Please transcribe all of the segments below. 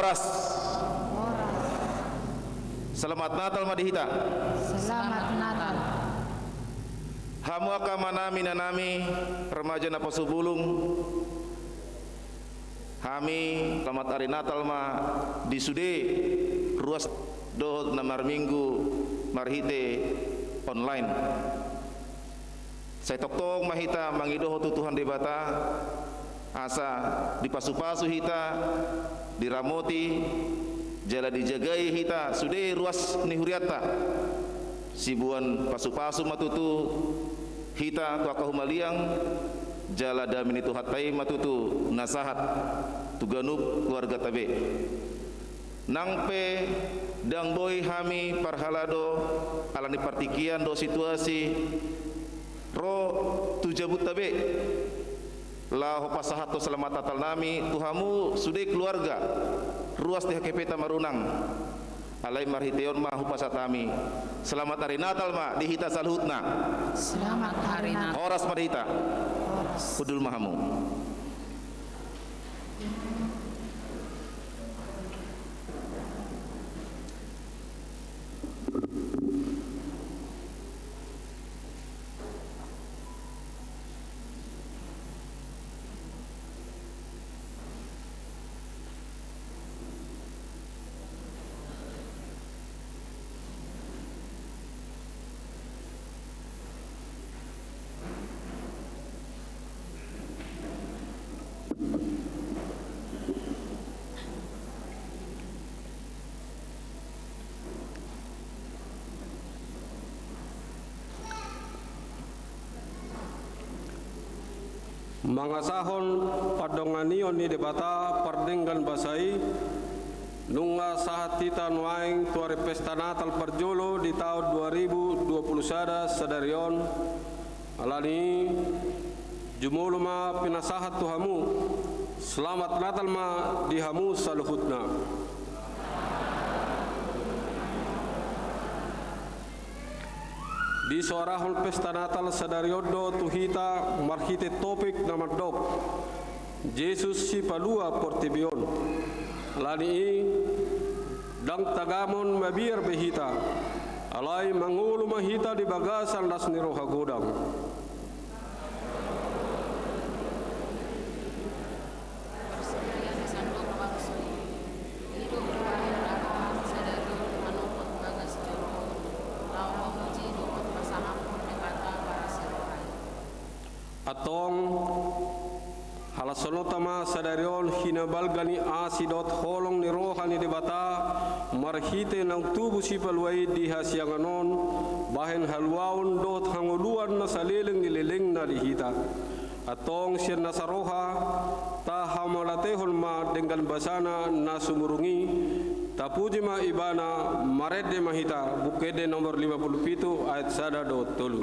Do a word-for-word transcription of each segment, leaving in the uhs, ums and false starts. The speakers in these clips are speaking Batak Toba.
Horas. Selamat Natal ma di hita. Selamat Natal. Hamu angka amanami, inanami, remaja na pasu bulung, hami selamat ari Natal ma di sude ruas dohot na marminggu marhite online. Sai tongtong ma hita mangidohon tu Tuhan Debata, asa dipasupasu hita, diramoti, jala dijagai hita sude ruas ni hurianta. Siboan pasupasu ma tutu hita tu angka humaliang, jala dame ni Tuhanta i ma tutu na sahat tu ganup keluarganta be. Nang pe ndang boi hami parhalado, ala ni partingkian dohot situasi, ro tu jabunta be, laho pasahathon selamat Natal nami tu hamu sude keluarga ruas di H K P-ta Marunang. Alai marhite on ma hupasahat hami selamat ari Natal ma di hita saluhutna. Selamat ari Natal. Horas ma di hita. Horas. Hundul ma hamu. Mangasahon pandonganion ni Debata pardenggan basa i, nunga sahat hita nuaeng tu ari pesta Natal parjolo di taon dua ribu dua puluh sada sadari on. Alani i, jumolo ma pinasahat tu hamu. Selamat Natal ma di hamu saluhutna. Disoarahon pesta Natal sadari on do tu hita marhite topik na mandok Jesus Sipalua Portibi On. Alani i, ndang tagamon mabiar be hita, alai mangolu ma hita di bagasan las ni roha godang. Antong, halashononta ma sadari on hinabalga ni asi dohot holong ni roha ni Debata marhite naung tubu Sipalua i di hasiangan on, bahen haluaon dohot hangoluan na saleleng ni lelengna di hita. Antong sian nasa roha, tahamauliatehon ma denggan basana na sumurung i, tapuji ma Ibana, marende ma hita, Buku Ende nomor lima puluh pitu ayat sada dohot tolu.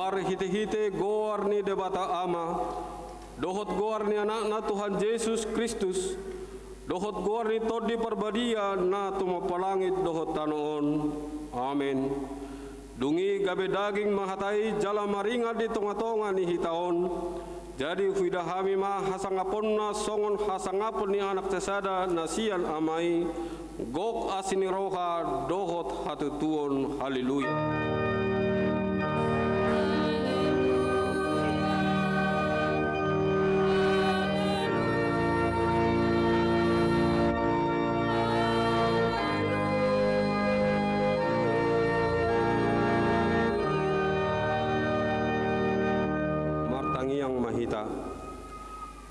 Marhitehite goar ni Debata Ama, dohot goar ni Anakna Tuhan Jesus Kristus, dohot goar ni Tondi Parbadia na tumompa langit dohot tano on. Amen. Dung i gabe daging ma hata i jala maringan di tongatonga ni hita on. Jadi huida hami ma hasangaponna songon hasangapon ni anak sasada na sian Ama i, gok asi ni roha dohot hatutuon. Haleluya. Martangiang ma hita.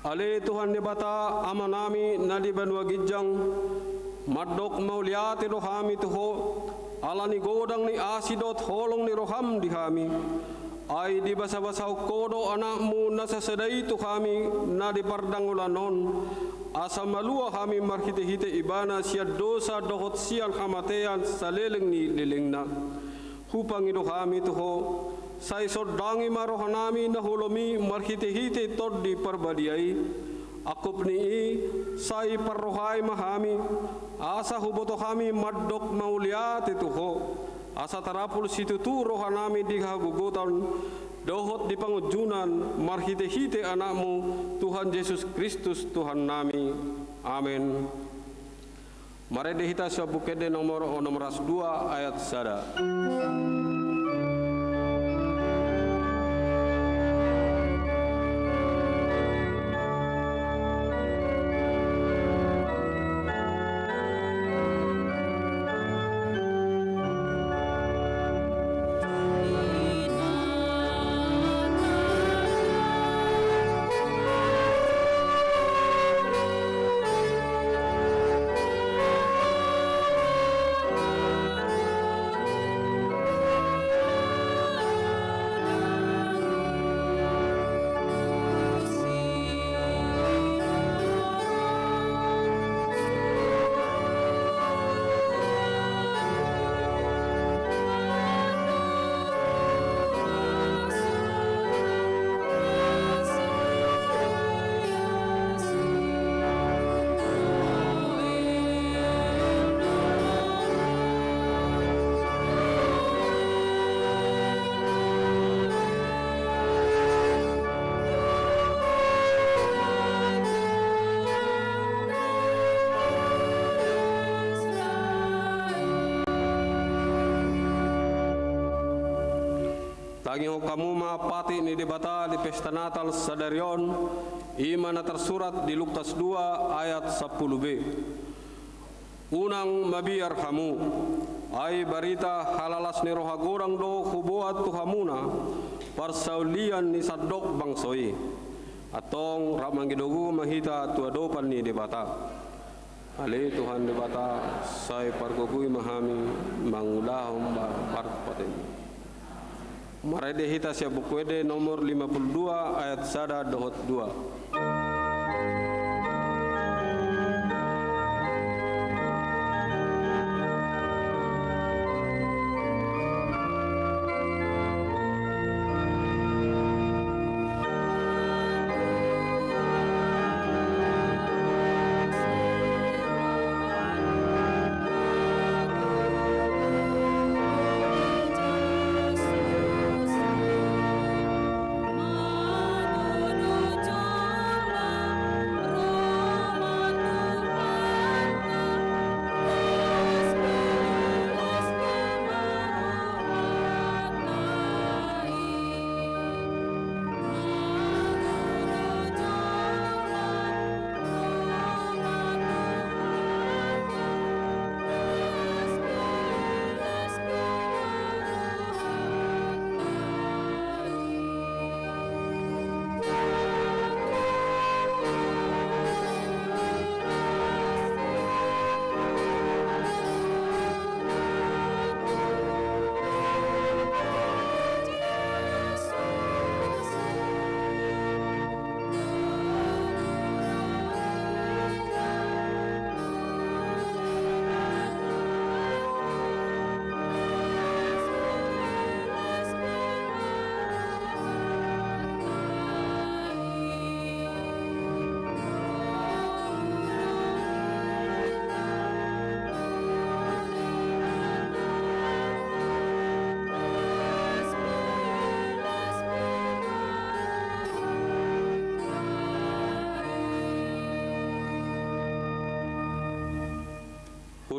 Ale Tuhan Debata, Amanami na di banua ginjang, mandok mauliate do hami tu Ho, ala ni godang ni asi dohot holong ni roham di hami. Ai dibasabasahon Ho do Anakmu na sasada i tu hami na di pardangolan on, asa malua hami marhitehite Ibana sian dosa dohot sian hamatean saleleng ni lelengna. Hupangido hami tu Ho, sai sondangi ma rohanami na holom i marhitehite Tondi Parbadia i. Angkup ni i, sai parrohai ma hami, asa huboto hami mandok mauliate tu Ho, asa tarapul situtu rohanami di hagogotan dohot di pangunjunan, marhitehite Anakmu, Tuhan Jesus Kristus Tuhannami. Amen. Marende hita sian Buku Ende nomor onom ratus dua ayat sada. Tangihon hamu ma patik ni Debata di pesta Natal sadari on, i ma na tarsurat di Lukas dua ayat sampulu B. Unang mabiar hamu, ai barita halalas ni roha godang do huboan tu hamuna parsaulian ni sandok bangso i. Antong rap mangido gogo ma hita tu adopan ni Debata. Ale Tuhan Debata, sai pargogoi ma hami mangulahon parpatemi. Marende hita sian Buku Ende nomor lima puluh dua ayat sada dohot dua.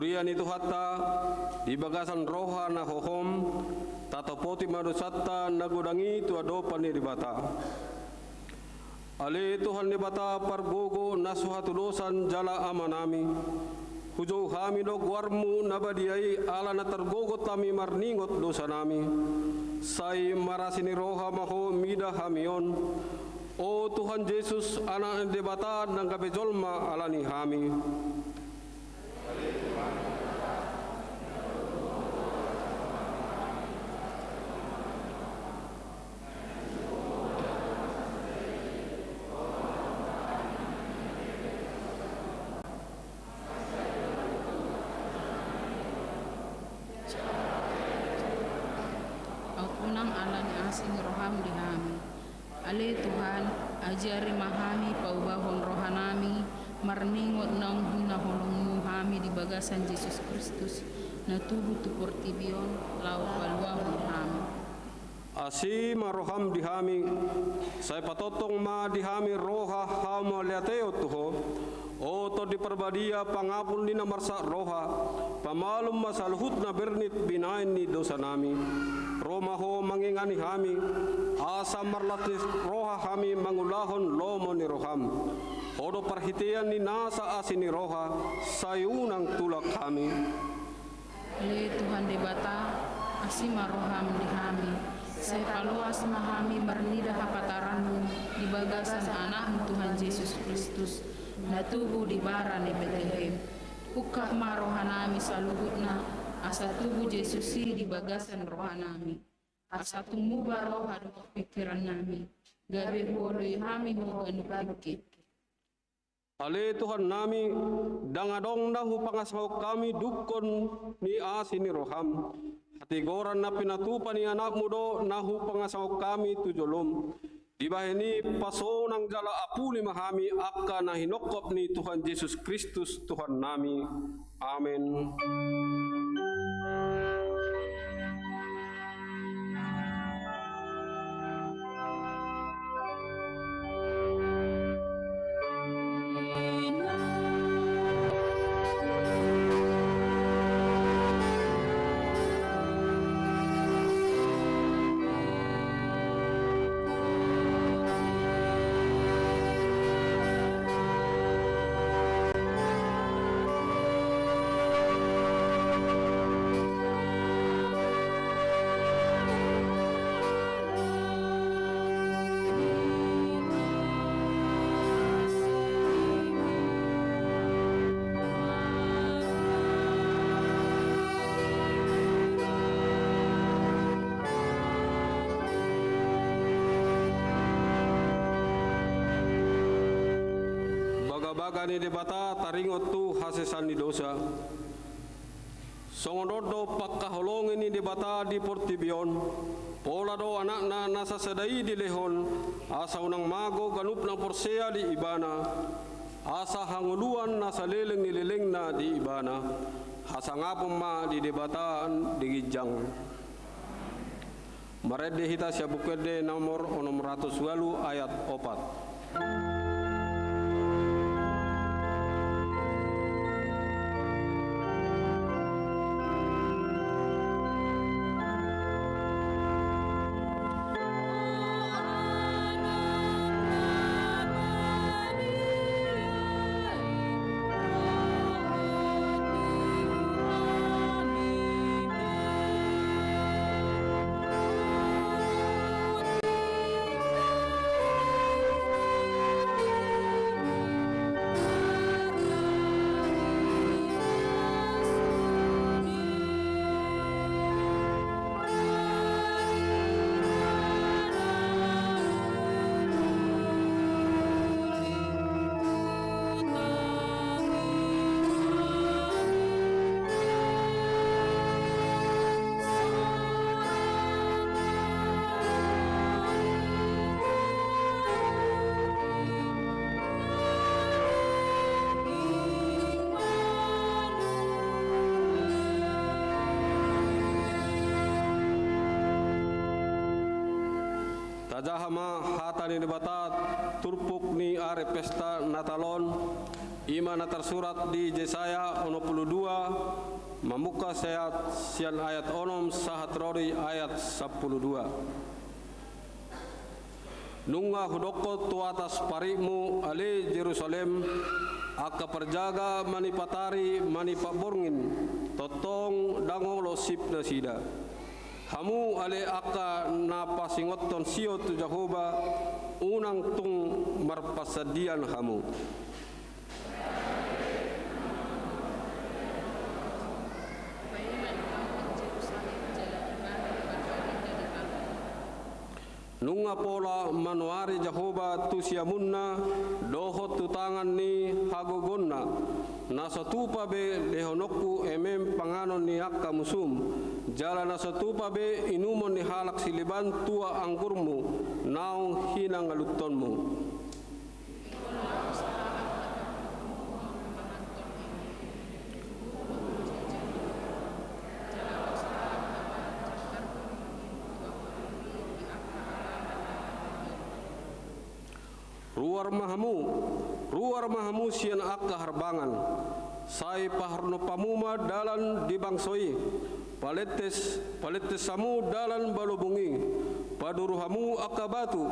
Huria ni Tuhanta, di bagasan roha na hohom, tatopoti ma dosanta na godang i tu adopan ni Debata. Ale Tuhan Debata pargogo na so hatudosan jala Amanami, hujou hami do goarMu na badia i ala na targogot hami marningot dosanami. Sai marasi ni roha ma Ho mida hami on. O Tuhan Jesus, Anak ni Debata na gabe jolma ala ni hami. Aut unang ala ni asi ni rohaM di hami. Ale Tuhan, ajari ma hami paubahon rohanami, marningot naung hinaholongMu hami di bagasan Jesus Kristus, na tubu tu portibi on, laho paluahon hami. Asi ma rohaM di hami, sai patongtong ma di hami roha hamauliateon tu Ho. O Tondi Parbadia, pangapul ni na marsak roha, pamalum ma saluhut na bernit binahen ni dosanami. Ro ma Ho mangingani hami, asa marlas ni roha hami mangulahon lomo ni rohaM. Ho do parhitean ni nasa asi ni roha, sai unang tulak hami. Ale Tuhan Debata, asi ma rohaM di hami, sai paloas ma hami marnida hapataranMu di bagasan AnakMu Tuhan Jesus Kristus, na tubu di bara ni Betlehem. Ungkap ma rohanami saluhutna, asa tubu Jesus i di bagasan rohanami. Asa tung muba roha dohot pingkirannami, gabe huoloi hami Ho ganup tingki. Ale Tuhannami, ndang adong na hupangasahon hami dungkon ni asi ni rohaM. Hatigoran na pinatupa ni AnakMu do na hupangasahon hami tu joloM. Dibahen i pasonang jala apuli ma hami angka na hinongkop ni Tuhan Jesus Kristus Tuhannami. Amen. Bagabaga ni Debata taringot tu hasesaan ni dosa. Songon on do pangkaholongi ni Debata di portibi on, pola do AnakNa na sasada i dilehon, asa unang mago ganup na porsea di Ibana, asa hangoluan na saleleng ni lelengna di Ibana, hasangapon ma di Debata di ginjang. Marende hita sian Buku Ende nomor onom ratus ualu ayat opat. Tajaha ma hata ni Debata turpuk ni ari pesta Natal on. I ma na tarsurat di Jesaya onom pulu dua, mamungka sian ayat, sian ayat onom sahat ro di ayat sampulu dua. Nunga hudokkon tu atas paritmu, ale Jerusalem, angka parjaga manipat ari manipat borngin, tongtong ndang olo sip nasida. Hamu ale angka na pasingothon sio tu Jahowa, unang tung marparsandian hamu. Nunga pola manoari Jahowa tu siamunna dohot tu tangan ni hagogoonna, na so tupa be lehononku emem panganon ni angka musum, jala na so tupa be inumon ni halak sileban tua anggurmu naung hinangaluthonmu. Ruar ma hamu, ruar ma hamu sian angka harbangan, sai paharnommu ma dalan di bangso i, palentes, palentes hamu dalan balobung i, paduru hamu angka batu,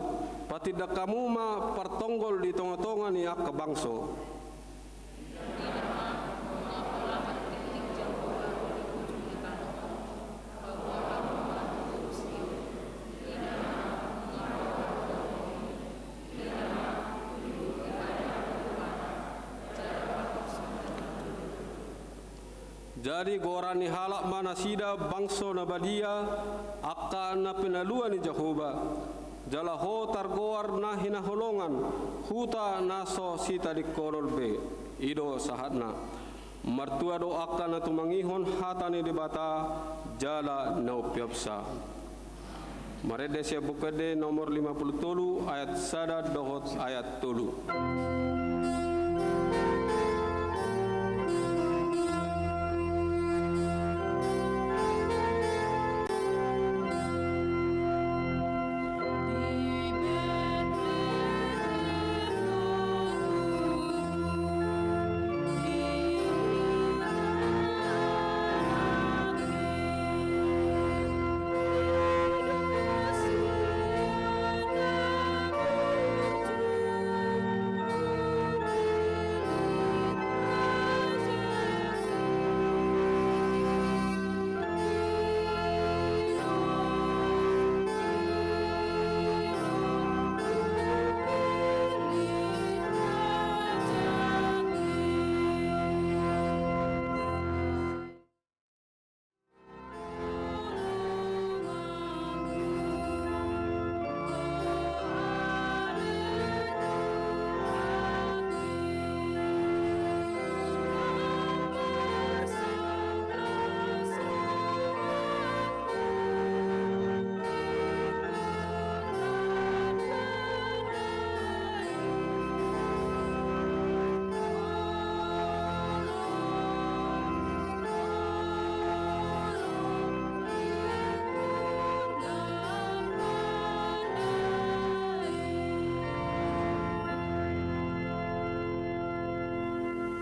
patindak hamu ma partonggol di tongatonga ni angka bangso. Jadi goaran ni halak ma nasida bangso na badia, angka na pinalua ni Jahowa. Jala ho targoar na hinaholongan, huta na so sitadingkonon be. I do sahatna. Martua do angka na tumangihon hata ni Debata jala na umpeopsa. Marende sian Buku Ende nomor lima pulu tolu ayat sada dohot ayat tolu.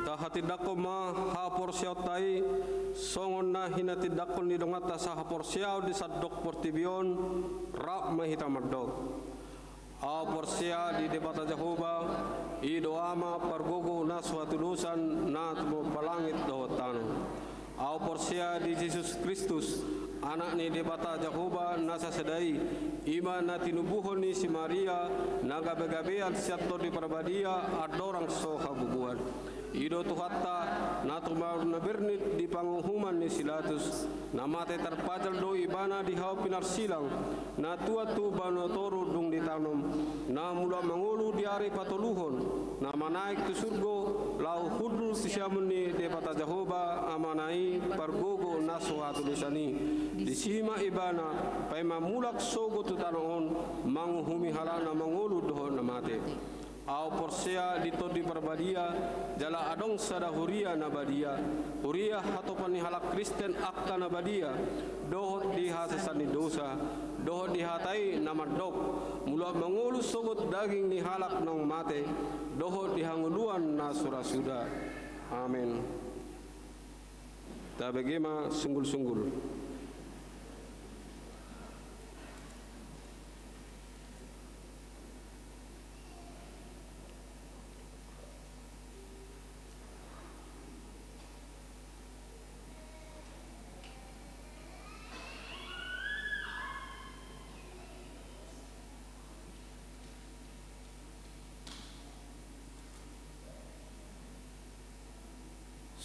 Tahatindanghon ma haporseaonta i songon na hinatindanghon ni donganta sahaporseaon di sandok portibi on. Rap ma hita mandok. Ahu porsea di Debata Jahowa, i do Ama pargogo na so hatudosan, na tumompa langit dohot tano. Ahu porsea di Jesus Kristus, Anak ni Debata Jahowa na sasada i, i ma na tinubuhon ni si Maria, na gabegabean sian Tondi Parbadia, andorang so habubuhan. I do Tuhanta, na tumau na bernit di panguhuman ni si Latus, na mate tarpajal do Ibana di hau pinarsilang, na tuat tu banua toru dung ditanom, na mulak mangolu di ari patoluhon, na manaek tu surgo, laho hundul tu siamun ni Debata Jahowa Amana i pargogo na so hatudosan i. Disi ma Ibana, paima mulak sogot tu tano on, manguhumi halak na mangolu dohot na mate. Ahu porsea di Tondi Parbadia, jala adong sada huria na badia, huria hatopan ni halak Kristen angka na badia, dohot di hasesaan ni dosa, dohot di hata i na mandok, molo mangolu sogot daging ni halak naung mate, dohot di hangoluan na so ra suda. Amen. Tabege ma sunggul-sunggul.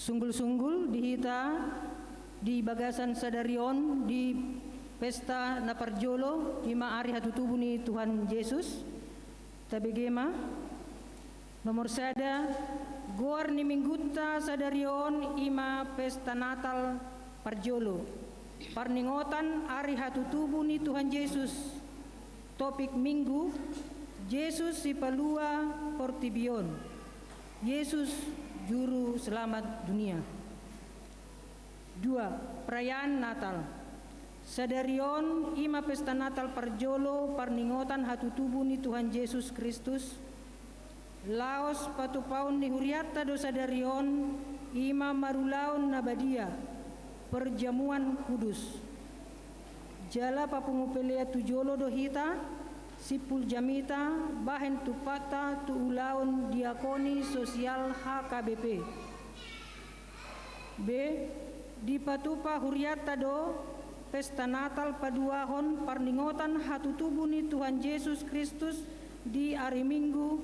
Sunggul-sunggul di hita di bagasan sadari on di pesta na parjolo, i ma ari hatutubu ni Tuhan Jesus. Tabege ma. Nomor sada, goar ni minggunta sadari on i ma pesta Natal parjolo, parningotan ari hatutubu ni Tuhan Jesus. Topik Minggu, Jesus sipalua portibi on. Jesus juru selamat dunia. Dua, perayaan Natal. Sadari on i ma pesta Natal parjolo parningotan hatutubu ni Tuhan Jesus Kristus. Laos patupaon ni hurianta do sadari on, i ma marulaon na badia, perjamuan kudus. Jala papungu pelean tu jolo do hita, simpul jamita, bahen tumpakta tu ulaon diakoni sosial H K B P. B. Dipatupa hurianta do pesta Natal paduahon parningotan hatutubu ni Tuhan Jesus Kristus di ari Minggu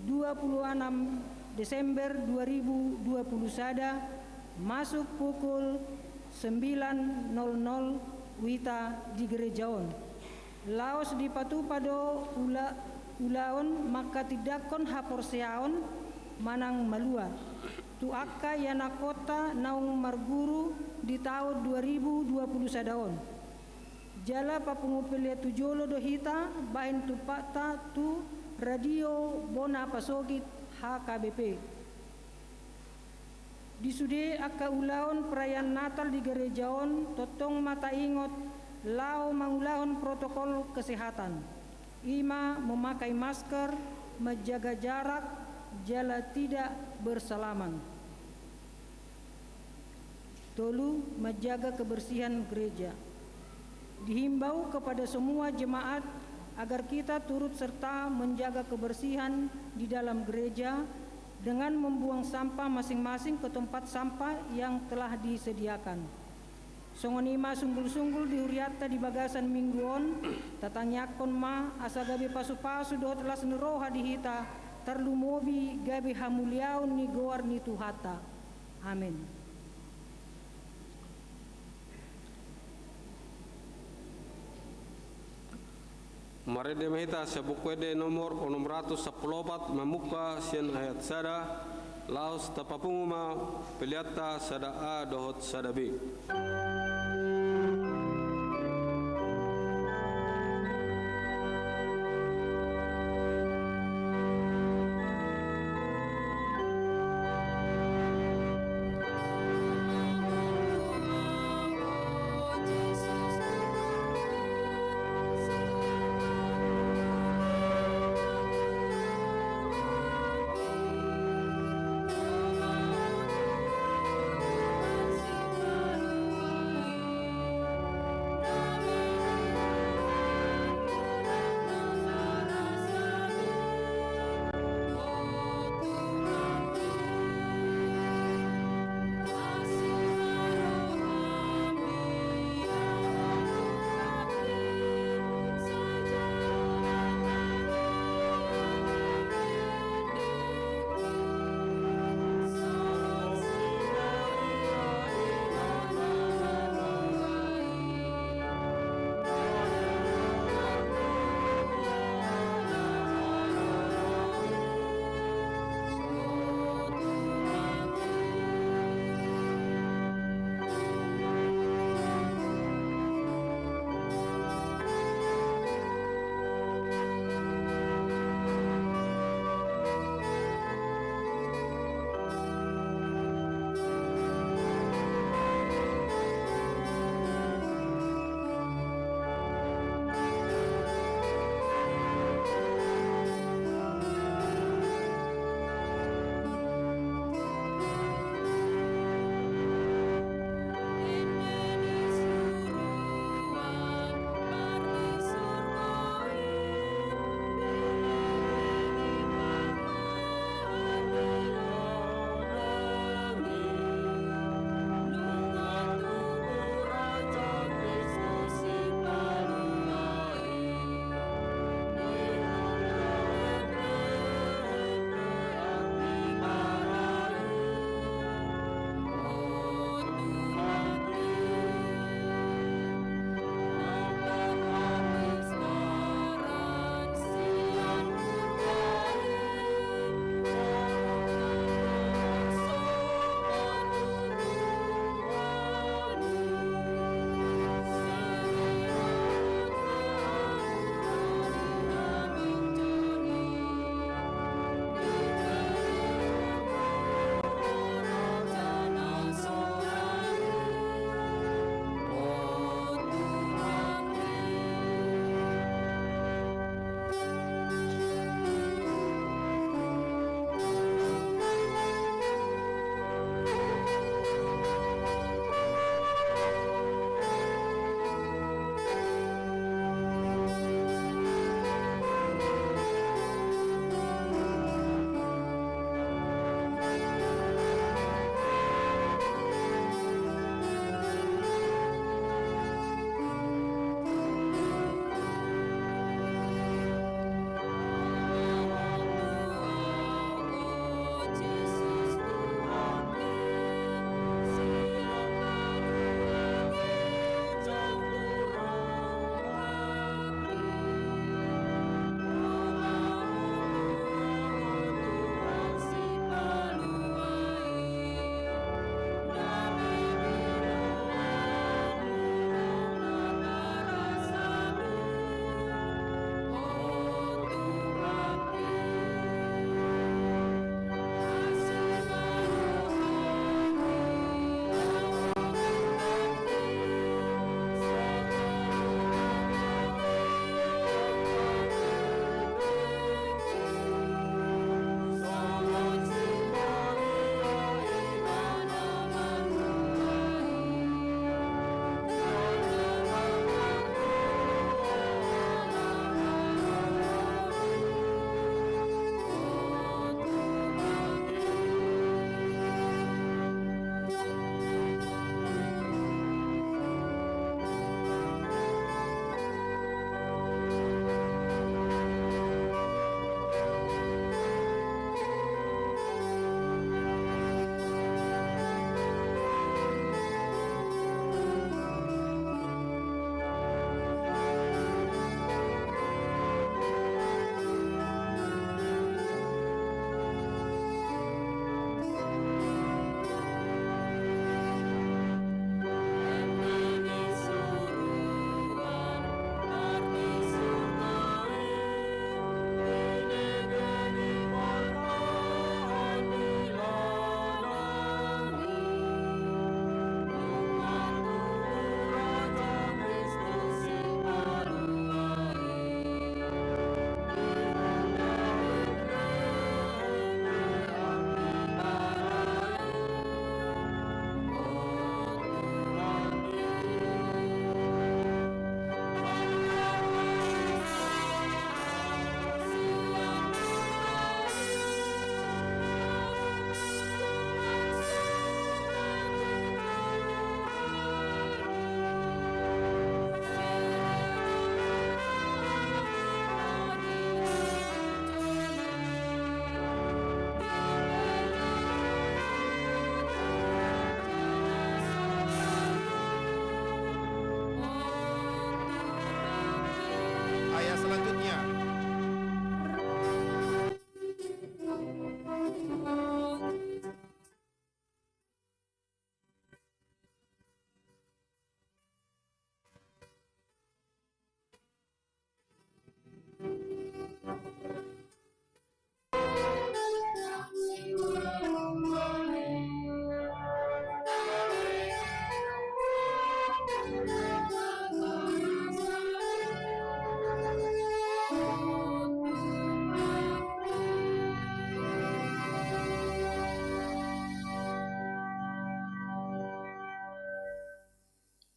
dua puluh enam Desember dua ribu dua puluh sada, masuk pukul sembilan nol nol wita di gereja on. Laos dipatupa do ula-, ulaon manghatindanghon haporseaon manang malua tu angka ianakkonta naung marguru di taon dua ribu dua puluh sada on. Jala papungu pelean tu jolo do hita bahen tumpakta tu Radio Bona Pasogit H K B P. Di sude angka ulaon perayaan Natal di gereja on, tongtong ma taingot laho mangulahon protokol kesehatan, i ma memakai masker, menjaga jarak, jala tidak bersalaman. Tolu, menjaga kebersihan gereja. Dihimbau kepada semua jemaat agar kita turut serta menjaga kebersihan di dalam gereja dengan membuang sampah masing-masing ke tempat sampah yang telah disediakan. Songon i ma sunggul-sunggul di hurianta di bagasan Minggu on, tatangiangkon ma asa gabe pasu-pasu dohot las ni roha di hita, tarlumobi gabe hamuliaon ni goar ni Tuhanta. Amen. Marende ma hita sian Buku Ende nomor onom ratus sampulu opat, mamungka sian ayat sada, laos tapapungu ma peleanta sada A dohot sada B.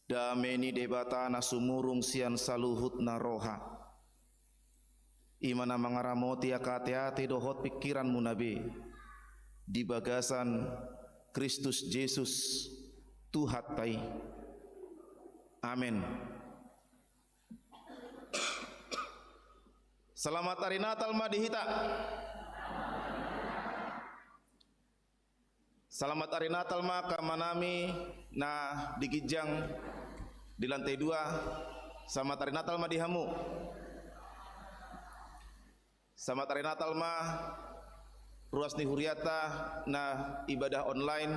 Dame ni Debata na sumurung sian saluhutna roha, i ma na mangaramoti angka ateate dohot pingkiranmuna be di bagasan Kristus Jesus Tuhanta i. Amen. Selamat Hari Natal ma di hita. Selamat Hari Natal ma angka amanami na di ginjang di lantai dua. Selamat Hari Natal ma di hamu. Selamat Hari Natal ma ruas ni huriata na ibadah online.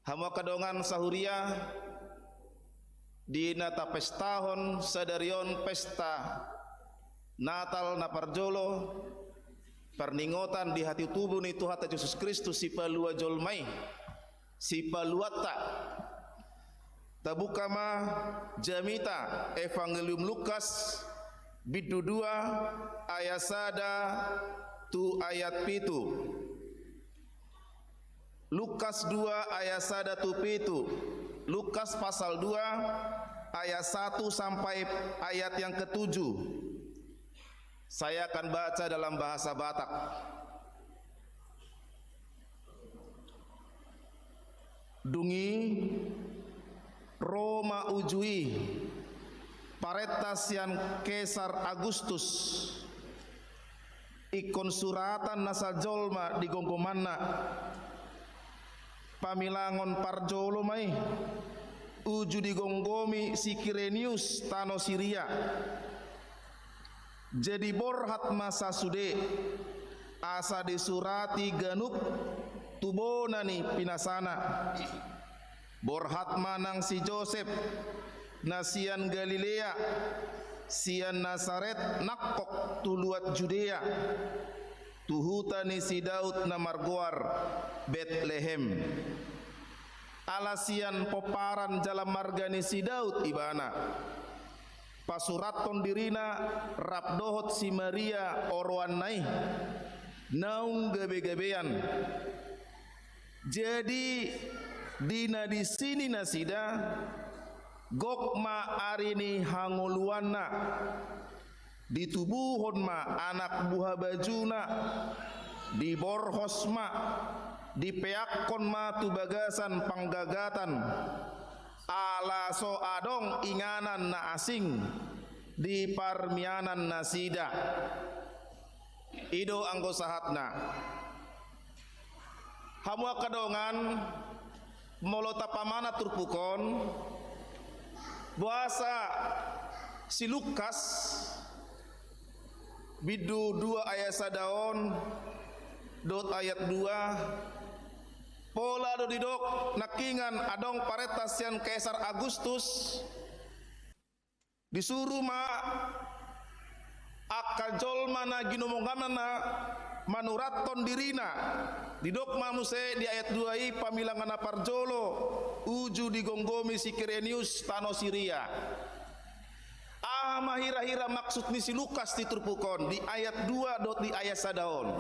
Hamu angka dongan sahuria, di na tapestahon sadari on pesta Natal na parjolo, parningotan di hatutubu ni Tuhanta Jesus Kristus, sipalua jolma i, sipaluanta. Tabuka ma jamita Evangelium Lukas, bindu dua, ayat sada tu ayat pitu. Lukas dua ayat sada tu pitu. Lukas pasal dua ayat satu sampai ayat yang ketujuh. Saya akan baca dalam bahasa Batak. Dung i ro ma uju i parenta sian Kesar Agustus, ingkon suratan nasa jolma di gomgomanna. Pamilangon parjolo ma i, uju digomgomi si Kirenius tano Siria. Jadi borhat ma sasude, asa disurati ganup tu bona ni pinasana. Borhat ma nang si Josep, na sian Galilea, sian Nasaret nangkok tu luat Judea, tu huta ni si Daud na margoar Betlehem. Ala sian pomparan jala marga ni si Daud ibana. Pasurathon dirina rap dohot si Maria oroanna i, naung gabegabean. Jadi di na disi ni nasida, gok ma ari ni hangoluanna. Ditubuhon ma anak buhabajuna, diborhos ma, dipeakkon ma tu bagasan panggagatan, ala so adong inganan na asing di parmianan nasida. I do anggo sahatna. Hamu angka dongan, molo tapamanat turpuk on, boasa si Lukas bindu dua ayat sada on dohot ayat dua, pola do didok nangkingan adong parenta sian Kesar Agustus. Disuru ma angka jolma na ginomonganna manurathon dirina. Didok ma muse di ayat dua i, pamilangan na parjolo uju digomgomi si Kirenius tano Siria. Aha ma hira-hira maksud ni si Lukas di turpuk on, di ayat dua dohot di ayat sada on?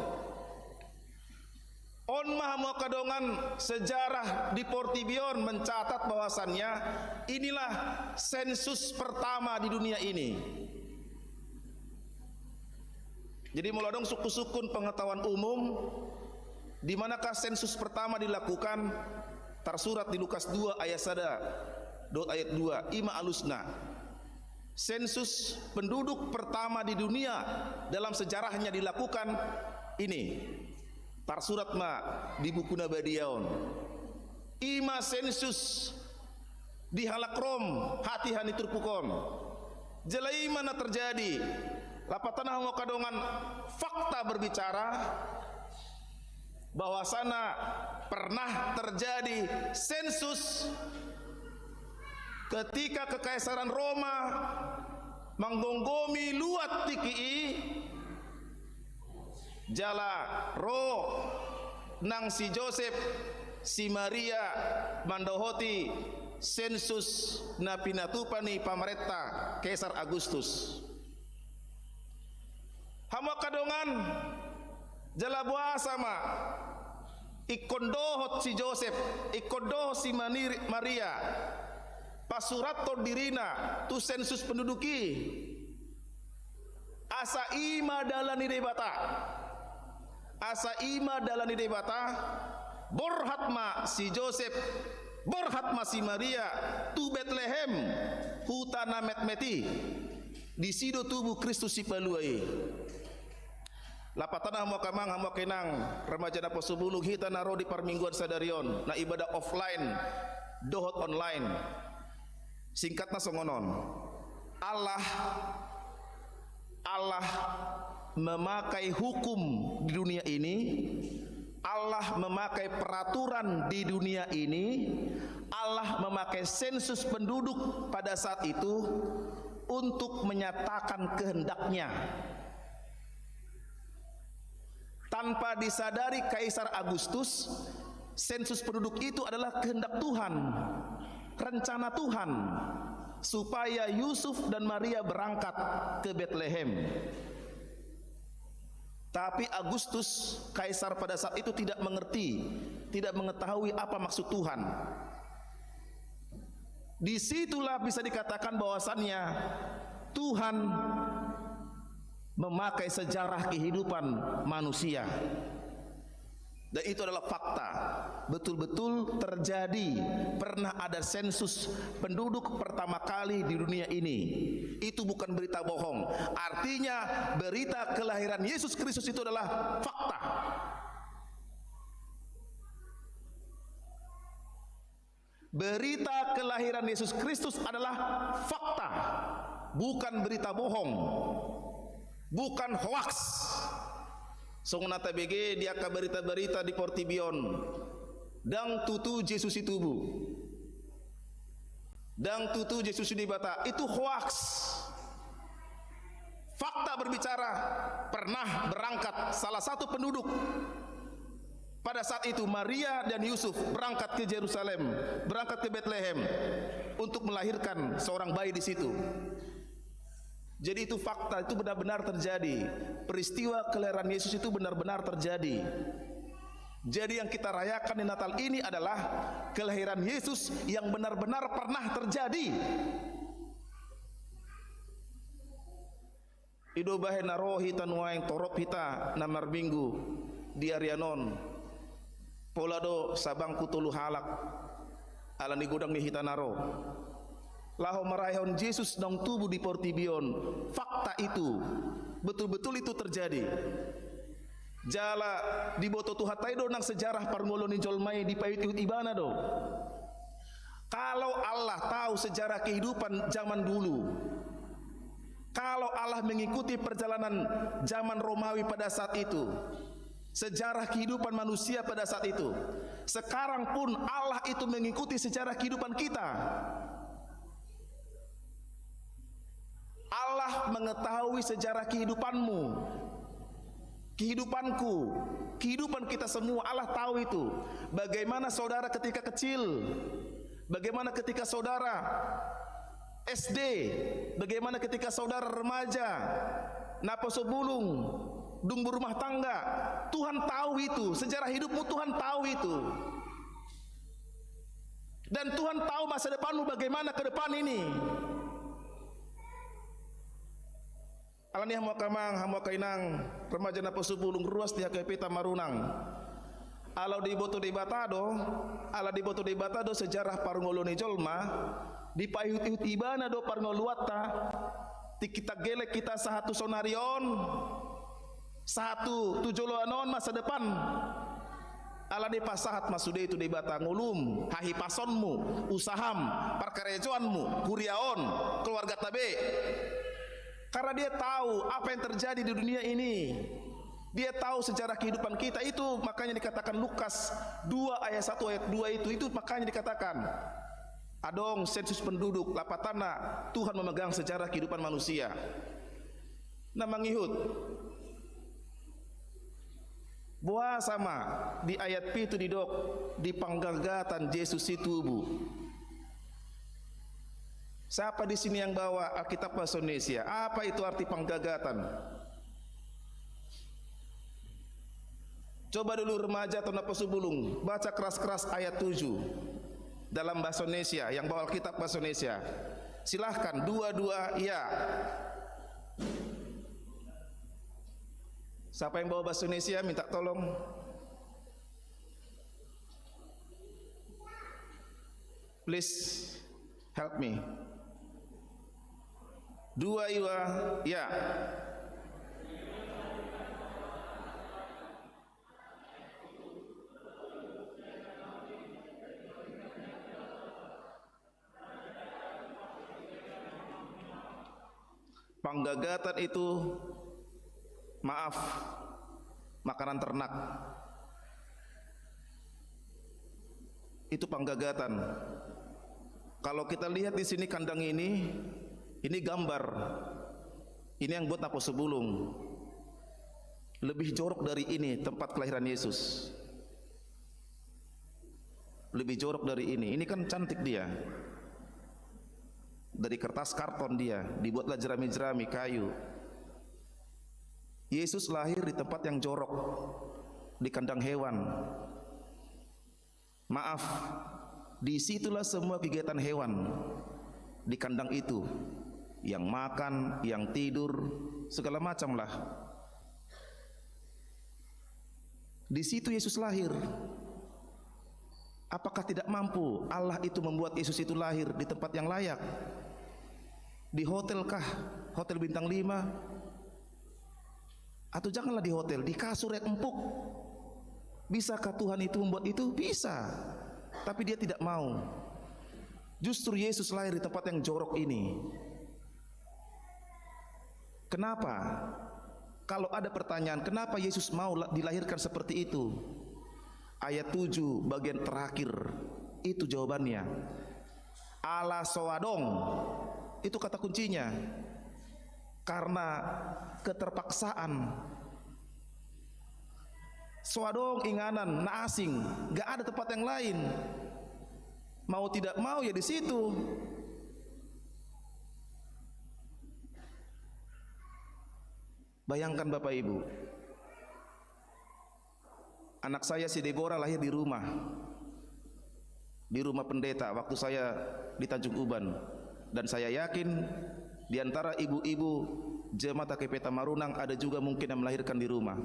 On ma hamu angka dongan, sejarah di portibi on mencatat bahwasannya inilah sensus pertama di dunia ini. Jadi molo adong sungkun-sungkun pengetahuan umum, di manakah sensus pertama dilakukan, tarsurat di Lukas dua ayat sada dohot ayat dua, i ma alusna. Sensus penduduk pertama di dunia dalam sejarahnya dilakukan ini. Tarsurat ma di buku na badia on. I ma sensus di halak Rom, hatiha ni turpuk on. Jala i ma na terjadi. Lapatanna hamu angka dongan, fakta berbicara bahwasana pernah terjadi sensus ketika Kekaisaran Roma manggomgomi luat tingki i, jala ro nang si Josep, si Maria mandohoti sensus na pinatupa ni pamarenta Kaisar Agustus. Hamu angka dongan, jala boasa ma ingkon dohot si Josep, ingkon dohot si Manir-, Maria, pasurathon dirina tu sensus penduduk i? Asa i ma dalan ni Debata. Asa i ma dalan ni Debata. Borhat ma si Josep, borhat ma si Maria tu Betlehem, huta na metmet i. Disi do tubu Kristus Sipalua i. Lapatanna hamu angka amang, hamu angka inang, remaja naposobulung, hita na ro di parmingguan sadari on, na ibadah offline dohot online. Singkatna songon on. Allah, Allah memakai hukum di dunia ini, Allah memakai peraturan di dunia ini, Allah memakai sensus penduduk pada saat itu untuk menyatakan kehendak-Nya. Tanpa disadari Kaisar Agustus, sensus penduduk itu adalah kehendak Tuhan, rencana Tuhan, supaya Yusuf dan Maria berangkat ke Betlehem. Tapi Agustus, Kaisar pada saat itu tidak mengerti, tidak mengetahui apa maksud Tuhan. Disitulah bisa dikatakan bahwasannya Tuhan memakai sejarah kehidupan manusia. Dan itu adalah fakta. Betul-betul terjadi, pernah ada sensus penduduk pertama kali di dunia ini. Itu bukan berita bohong. Artinya, berita kelahiran Yesus Kristus itu adalah fakta. Berita kelahiran Yesus Kristus adalah fakta, bukan berita bohong, bukan hoaks. Songon na tabege di angka berita-berita di portibi on, ndang tutu Jesus i tubu, ndang tutu Jesus i Debata, itu hoaks. Fakta berbicara, pernah berangkat salah satu penduduk pada saat itu, Maria dan Yusuf berangkat ke Yerusalem, berangkat ke Betlehem untuk melahirkan seorang bayi di situ. Jadi, itu fakta, itu benar-benar terjadi. Peristiwa kelahiran Yesus itu benar-benar terjadi. Jadi, yang kita rayakan di Natal ini adalah kelahiran Yesus yang benar-benar pernah terjadi. I do bahen na ro hita nuaeng, torop hita na marminggu di arian on. Pola do sabangku tolu halak, ala ni godang ni hita na ro, laho marayahon Jesus naung tubu di portibi on. Fakta itu, betul-betul itu terjadi. Jala diboto Tuhanta i do nang sejarah parngoluon ni jolma i, dipaihut-ihut Ibana do. Kalau Allah tahu sejarah kehidupan zaman dulu, kalau Allah mengikuti perjalanan zaman Romawi pada saat itu, sejarah kehidupan manusia pada saat itu, sekarang pun Allah itu mengikuti sejarah kehidupan kita. Allah mengetahui sejarah kehidupanmu, kehidupanku, kehidupan kita semua. Allah tahu itu. Bagaimana saudara ketika kecil, bagaimana ketika saudara S D, bagaimana ketika saudara remaja, naposobulung, dung berumah tangga. Tuhan tahu itu, sejarah hidupmu Tuhan tahu itu. Dan Tuhan tahu masa depanmu bagaimana ke depan ini. Alani i, hamu angka amang, hamu angka inang, remaja naposobulung, ruas di H K P ta marunang. Ala diboto Debata do, ala diboto Debata do sejarah parngoluon ni jolma, dipaihut-ihut Ibana do parngoluonta. Tingki tagelek hita sahat tu saonari on, sahat tu joloan on, masa depan. Ala dipasahat ma sude tu Debata ngolum, hahipasonmu, usaham, parkarejoanmu, huria on, keluargata be. Karena Dia tahu apa yang terjadi di dunia ini. Dia tahu sejarah kehidupan kita. Itu makanya dikatakan Lukas dua ayat satu, ayat dua itu, itu makanya dikatakan adong sensus penduduk, lapatanna Tuhan memegang sejarah kehidupan manusia. Na mangihut. Boasa ma di ayat pitu didok, di panggalgatan Jesus i tubu. Siapa di sini yang bawa Alkitab bahasa Indonesia? Apa itu arti penggagatan? Coba dulu remaja atau naposo bulung, baca keras-keras ayat tujuh dalam bahasa Indonesia, yang bawa Alkitab bahasa Indonesia. Silahkan, dua-dua, ya. Siapa yang bawa bahasa Indonesia, minta tolong. Please help me. Dua, dua, ya. Penggagatan itu, maaf, makanan ternak. Itu penggagatan. Kalau kita lihat di sini kandang ini, ini gambar. Ini yang buat naposo bulung. Lebih jorok dari ini tempat kelahiran Yesus. Lebih jorok dari ini. Ini kan cantik dia. Dari kertas karton dia, dibuatlah jerami-jerami kayu. Yesus lahir di tempat yang jorok, di kandang hewan. Maaf, di situlah semua kegiatan hewan, di kandang itu. Yang makan, yang tidur, segala macamlah. Di situ Yesus lahir. Apakah tidak mampu Allah itu membuat Yesus itu lahir di tempat yang layak? Di hotel kah? Hotel bintang lima? Atau janganlah di hotel, di kasur yang empuk. Bisakah Tuhan itu membuat itu? Bisa. Tapi dia tidak mau. Justru Yesus lahir di tempat yang jorok ini. Kenapa? Kalau ada pertanyaan, kenapa Yesus mau la-, dilahirkan seperti itu? Ayat tujuh bagian terakhir, itu jawabannya. Ala so adong. Itu kata kuncinya. Karena keterpaksaan. So adong inganan, na asing, gak ada tempat yang lain. Mau tidak mau ya di situ. Bayangkan Bapak Ibu, anak saya si Deborah lahir di rumah, di rumah pendeta waktu saya di Tanjung Uban. Dan saya yakin di antara ibu-ibu jemaat H K P Tamarunang ada juga mungkin yang melahirkan di rumah.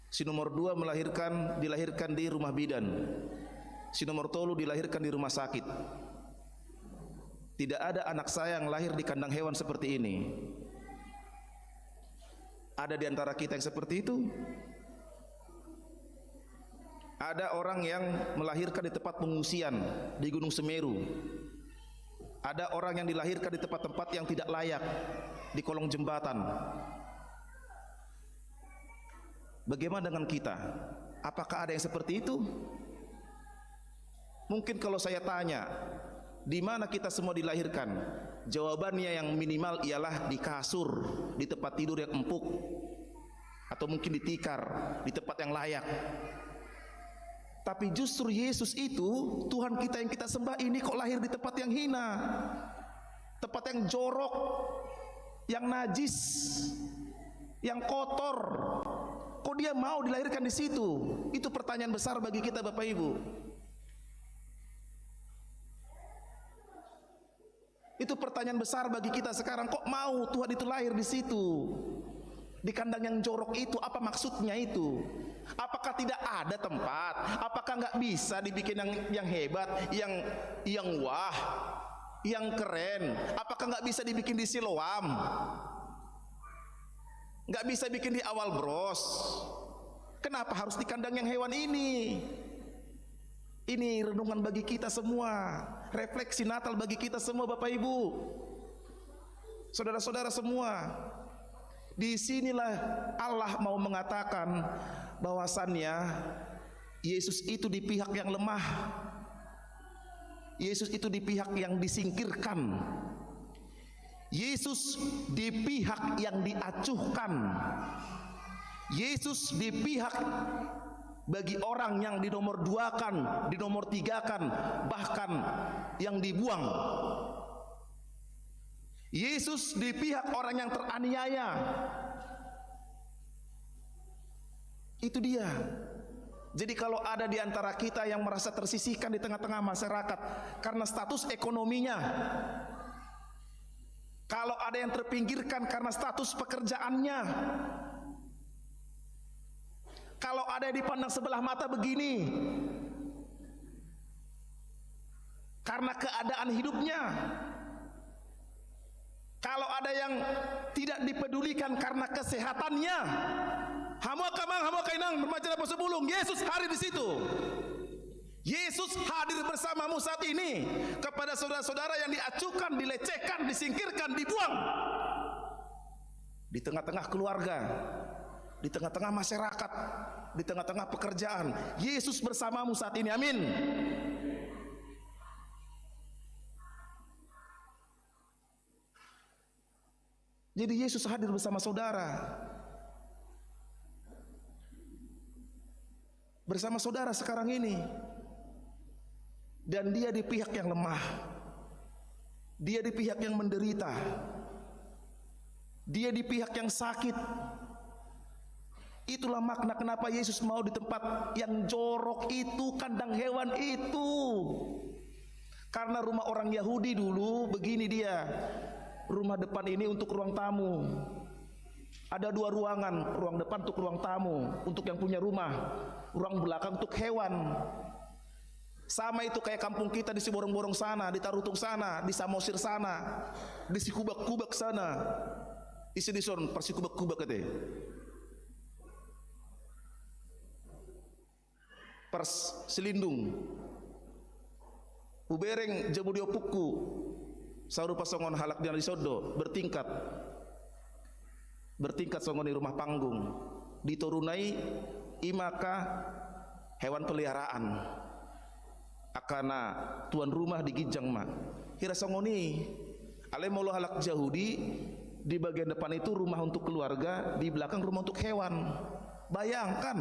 Si nomor dua melahirkan, dilahirkan di rumah bidan. Si nomor tolu dilahirkan di rumah sakit. Tidak ada anak saya yang lahir di kandang hewan seperti ini. Ada di antara kita yang seperti itu? Ada orang yang melahirkan di tempat pengungsian di Gunung Semeru. Ada orang yang dilahirkan di tempat-tempat yang tidak layak, di kolong jembatan. Bagaimana dengan kita? Apakah ada yang seperti itu? Mungkin kalau saya tanya, di mana kita semua dilahirkan? Jawabannya yang minimal ialah di kasur, di tempat tidur yang empuk, atau mungkin di tikar, di tempat yang layak. Tapi justru Yesus itu, Tuhan kita yang kita sembah ini, kok lahir di tempat yang hina, tempat yang jorok, yang najis, yang kotor. Kok dia mau dilahirkan di situ? Itu pertanyaan besar bagi kita, Bapak Ibu. Itu pertanyaan besar bagi kita sekarang. Kok mau Tuhan itu lahir di situ? Di kandang yang jorok itu, apa maksudnya itu? Apakah tidak ada tempat? Apakah nggak bisa dibikin yang, yang hebat, yang, yang wah, yang keren? Apakah nggak bisa dibikin di Siloam? Nggak bisa bikin di Awal Bros? Kenapa harus di kandang yang hewan ini? Ini renungan bagi kita semua, refleksi Natal bagi kita semua, Bapak Ibu, saudara-saudara semua. Di sinilah Allah mau mengatakan bahwasannya Yesus itu di pihak yang lemah. Yesus itu di pihak yang disingkirkan. Yesus di pihak yang diacuhkan. Yesus di pihak bagi orang yang dinomor duakan, dinomor tigakan, bahkan yang dibuang. Yesus di pihak orang yang teraniaya. Itu dia. Jadi, kalau ada di antara kita yang merasa tersisihkan di tengah-tengah masyarakat karena status ekonominya, kalau ada yang terpinggirkan karena status pekerjaannya, kalau ada yang dipandang sebelah mata begini karena keadaan hidupnya, kalau ada yang tidak dipedulikan karena kesehatannya, hamu angka amang, hamu angka inang, remaja, naposobulung, Yesus hadir di situ. Yesus hadir bersamamu saat ini. Kepada saudara-saudara yang diacukan, dilecehkan, disingkirkan, dibuang di tengah-tengah keluarga, di tengah-tengah masyarakat, di tengah-tengah pekerjaan, Yesus bersamamu saat ini. Amin. Jadi, Yesus hadir bersama saudara. Bersama saudara sekarang ini. Dan Dia di pihak yang lemah. Dia di pihak yang menderita. Dia di pihak yang sakit. Itulah makna kenapa Yesus mau di tempat yang jorok itu, kandang hewan itu. Karena rumah orang Yahudi dulu begini dia, rumah depan ini untuk ruang tamu. Ada dua ruangan, ruang depan untuk ruang tamu, untuk yang punya rumah, ruang belakang untuk hewan. Sama itu kayak kampung kita di Siborong-borong sana, di Tarutung sana, di Samosir sana, di Sikubak-kubak sana. Isi dison, Parsikubak-kubak ate. Parsilindung. Hubereng jabu di ompungku, sarupa songon halak di na dison do, bertingkat. Bertingkat songon i rumah panggung. Di toruna i, i ma angka hewan peliharaan. Angka na tuan rumah di ginjang ma. Hira songon i. Alai molo halak Jahudi, di bagian depan itu rumah untuk keluarga, di belakang rumah untuk hewan. Bayangkan,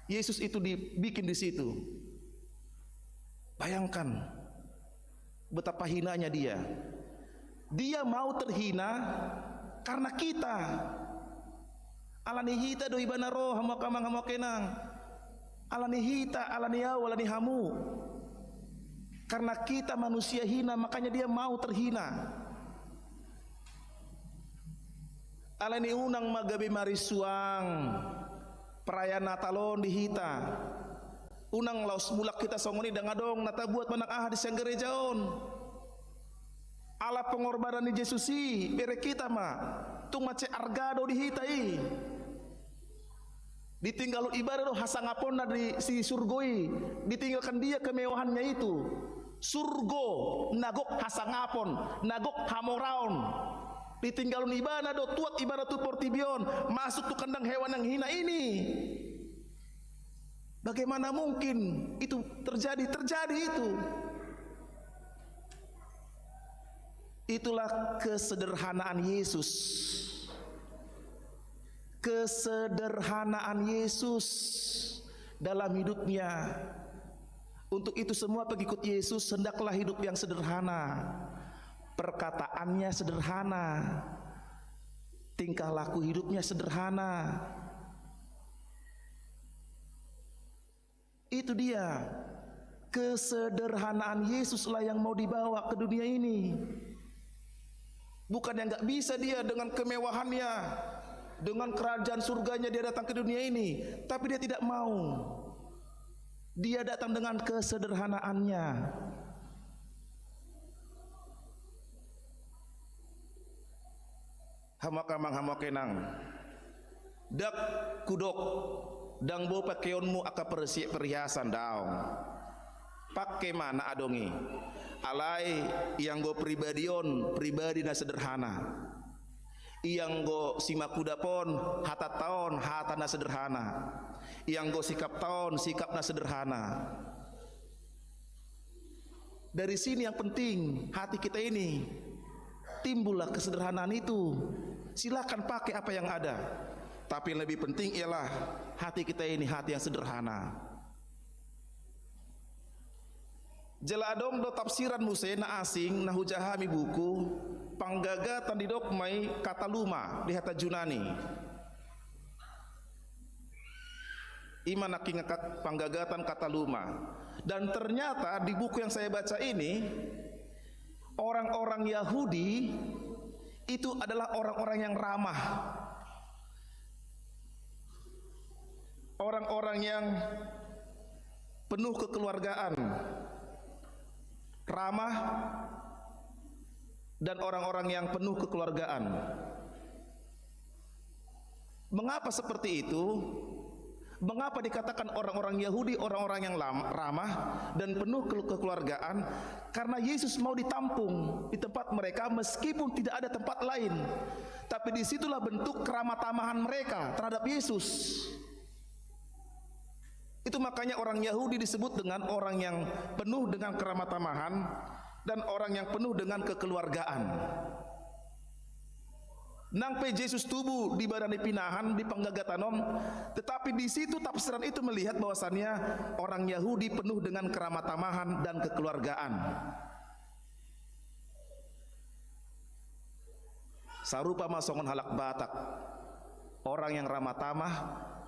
Yesus itu dibikin di situ. Bayangkan betapa hinanya Dia. Dia mau terhina karena kita. Alani hita do Ibana ro, hamu angka amang, hamu angka inang. Alani hita, alani au, alani hamu. Karena kita manusia hina, makanya Dia mau terhina. Alani unang ma gabe marisuang perayaan Natal on di hita. Unang laos mulak hita songon i, ndang adong na tabuat manang aha di sian gereja on. Ala pengorbanan ni Jesus i, bere hita ma. Tung mansai arga do di hita i. Ditinggalhon Ibana do hasangaponna di si surgo i. Ditinggalkan Dia kemewahannya itu. Surgo, na gok hasangapon, na gok hamoraon. Ditinggalhon Ibana do, tuat Ibana tu portibi on, masuk tu kandang hewan yang hina ini. Bagaimana mungkin itu terjadi? Terjadi itu. Itulah kesederhanaan Yesus. Kesederhanaan Yesus dalam hidupnya. Untuk itu, semua pengikut Yesus hendaklah hidup yang sederhana. Perkataannya sederhana. Tingkah laku hidupnya sederhana. Itu dia. Kesederhanaan Yesuslah yang mau dibawa ke dunia ini. Bukan yang nggak bisa Dia dengan kemewahannya, dengan kerajaan surganya Dia datang ke dunia ini, tapi Dia tidak mau. Dia datang dengan kesederhanaannya. Hamu angka amang, hamu angka inang. Ndang hudok, ndang boi pakeonmu angka persi-, perhiasan, daong. Pake ma na adong i. Alai ianggo pribadi on, pribadi na sederhana. Ianggo simakudap on, hatanta on, hata na sederhana. Ianggo sikapta on, sikap na sederhana. Dari sini yang penting, hati kita ini timbullah kesederhanaan itu. Silakan pakai apa yang ada. Tapi yang lebih penting ialah hati kita ini hati yang sederhana. Jala adong do tafsiran muse na asing na hujaha hami buku, panggagatan didok ma i kataluma di hata Junani. I ma na nangkin kat-, panggagatan kataluma. Dan ternyata di buku yang saya baca ini, orang-orang Yahudi itu adalah orang-orang yang ramah. Orang-orang yang penuh kekeluargaan. Ramah dan orang-orang yang penuh kekeluargaan. Mengapa seperti itu? Mengapa dikatakan orang-orang Yahudi orang-orang yang lam-, ramah dan penuh ke-, kekeluargaan? Karena Yesus mau ditampung di tempat mereka meskipun tidak ada tempat lain. Tapi disitulah bentuk keramah-tamahan mereka terhadap Yesus. Itu makanya orang Yahudi disebut dengan orang yang penuh dengan keramah-tamahan dan orang yang penuh dengan kekeluargaan. Nang pe Jesus tubu di badan ni pinahan di panggagatan on, tetapi di situ tafsiran itu melihat bahwasannya orang Yahudi penuh dengan keramah-tamahan dan kekeluargaan. Sarupa ma songon halak Batak, orang yang ramah tamah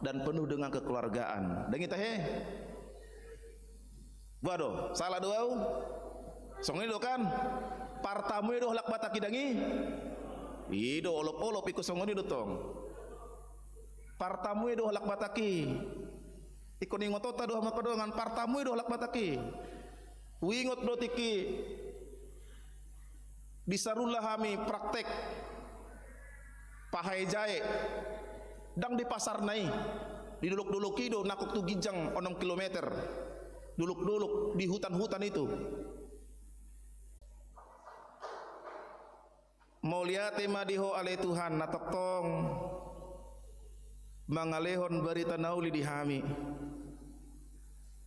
dan penuh dengan kekeluargaan. Dang i tahe? Boha do, salah do au? Songon i do kan? Partamu i do halak Batak i, dang i? I do, olop-olop ingkon songon i do tong. Partamu i do halak Batak i. Ingkon ingotonta do hamu angka dongan, partamu i do halak Batak i. Huingot do tingki di Sarula hami praktek pahae jae, dang di pasarna i, di dolok-dolok i do, nangkok tu ginjang onom kilometer, dolok-dolok di hutan-hutan itu. Mauliate ma di Ho ale Tuhan, na tongtong mangalehon barita na uli di hami.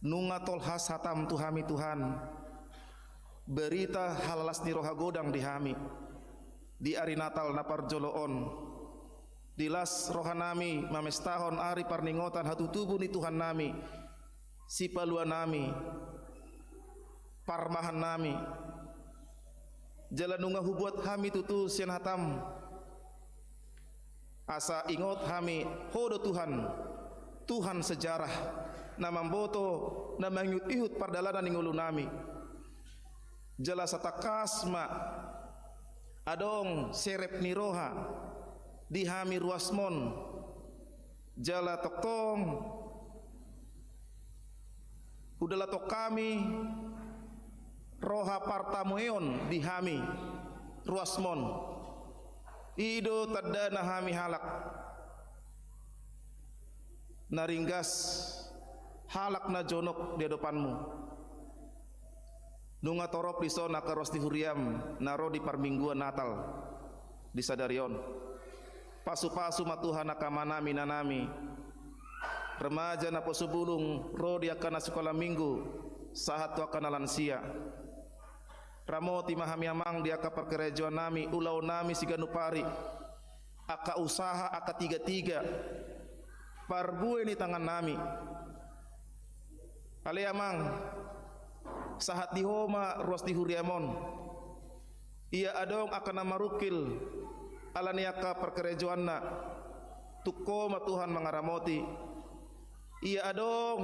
Nunga tolhas hataM tu hami Tuhan, barita halalas ni roha godang di hami di ari Natal na parjolo on. Di las rohanami mamestahon ari parningotan hatutubu ni Tuhannami, Sipaluanami, Parmahannami. Jala nunga hubuat hami tutu sian hataM, asa ingot hami Ho do Tuhan, Tuhan sejarah, na mamboto, na mangihut-ihut pardalanan ni ngolunami. Jala satangkas ma adong serep ni roha di hami ruasmon. Jala tongtong hudalathon hami roha partamueon di hami ruasmon. I do tandana hami halak na ringgas, halak na jonok di adopanMu. Nunga torop dison angka ruas ni huriaM na ro di parmingguan Natal di sadari on. Pasu-pasu ma Tuhan angka amanami, inanami, remaja, naposobulung, ro di angka na sikola minggu, sahat tu angka na lansia. Ramoti ma hami Amang di angka parkarejoannami, ulaonnami siganup ari, angka usaha, angka tiga-tiga, parbue ni tangannami. Ale Amang, sahat di Ho ma ruas ni huriaM on. Ia adong angka na marungkil ala ni angka parkarejoanna, tung Ho ma Tuhan mangaramoti. Ia adong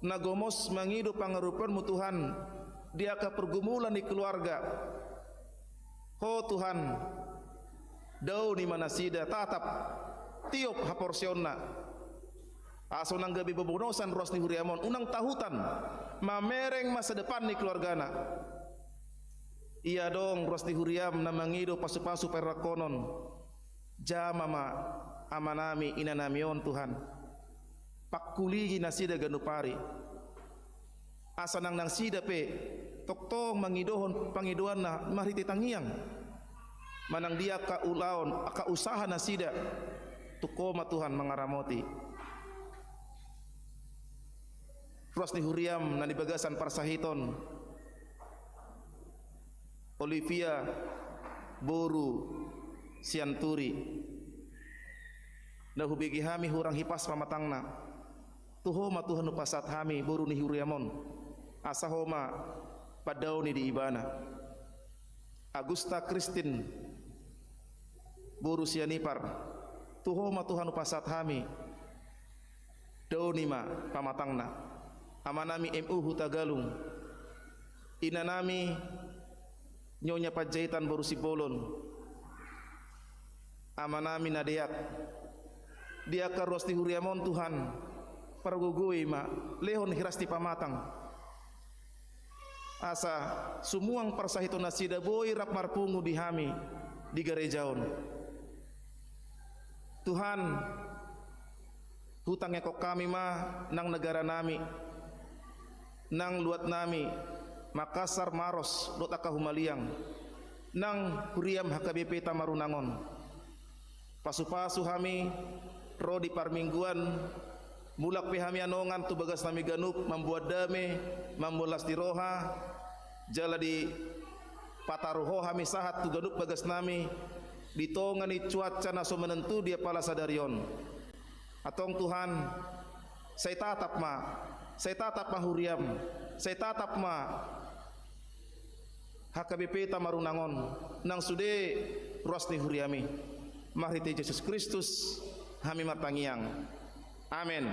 na gomos mangido pangarupeonMu Tuhan di angka pergumulan ni keluarga, Ho Tuhan, daoni ma nasida, tatap, tiop haporseaonna. Asa unang gabe bobonosan ruas ni huriaM on, unang tahutan, mamereng masa depan ni keluargana. Ia adong ruas ni huriaM na mangido pasu-pasu parrangkonon, jama ma amanami, inanami on Tuhan. Pangkulingi nasida ganup ari. Asa nang nasida pe tongtong mangidohon pangidoanna marhite tangiang. Manang dia angka ulaon, angka usaha nasida, tung Ho ma Tuhan mangaramoti. Ruas ni huriaM na di bagasan parsahiton, Olivia boru Sianturi, na hubege hami hurang hipas pamatangna. Tu Ho ma Tuhan hupasahat hami boru ni huriaM on, asa Ho ma Pandaoni di ibana. Agusta Kristin, boru Sianipar, tu Ho ma Tuhan hupasahat hami. Daoni ma pamatangna. Amanami M U Hutagalung, inanami Nyonya Panjaitan boru Simbolon, amanami na deak, di angka ruas ni huriam on Tuhan, pargogoi ma, lehon hiras ni pamatang. Asa sumuang parsahiton nasida boi rap marpungu di hami di gareja on. Tuhan, hutangihon hami ma nang negaranami, nang luatnami, Makassar, Maros dohot angka humaliang, nang huriam H K B P Tamarunang on. Pasupasu hami ro di parmingguan, mulak pe hami anongan tu bagasnami ganup mamboan dame, mamboan las ni roha, jala dipataru Ho hami sahat tu ganup bagasnami di tonga ni cuaca na so menentu di apala sadari on. Antong Tuhan, sai tatap ma, sai tatap ma huriam, sai tatap ma H K B P Tamarunang on, nang sude ruas ni huriami. Marhite Jesus Kristus hami martangiang. Amen.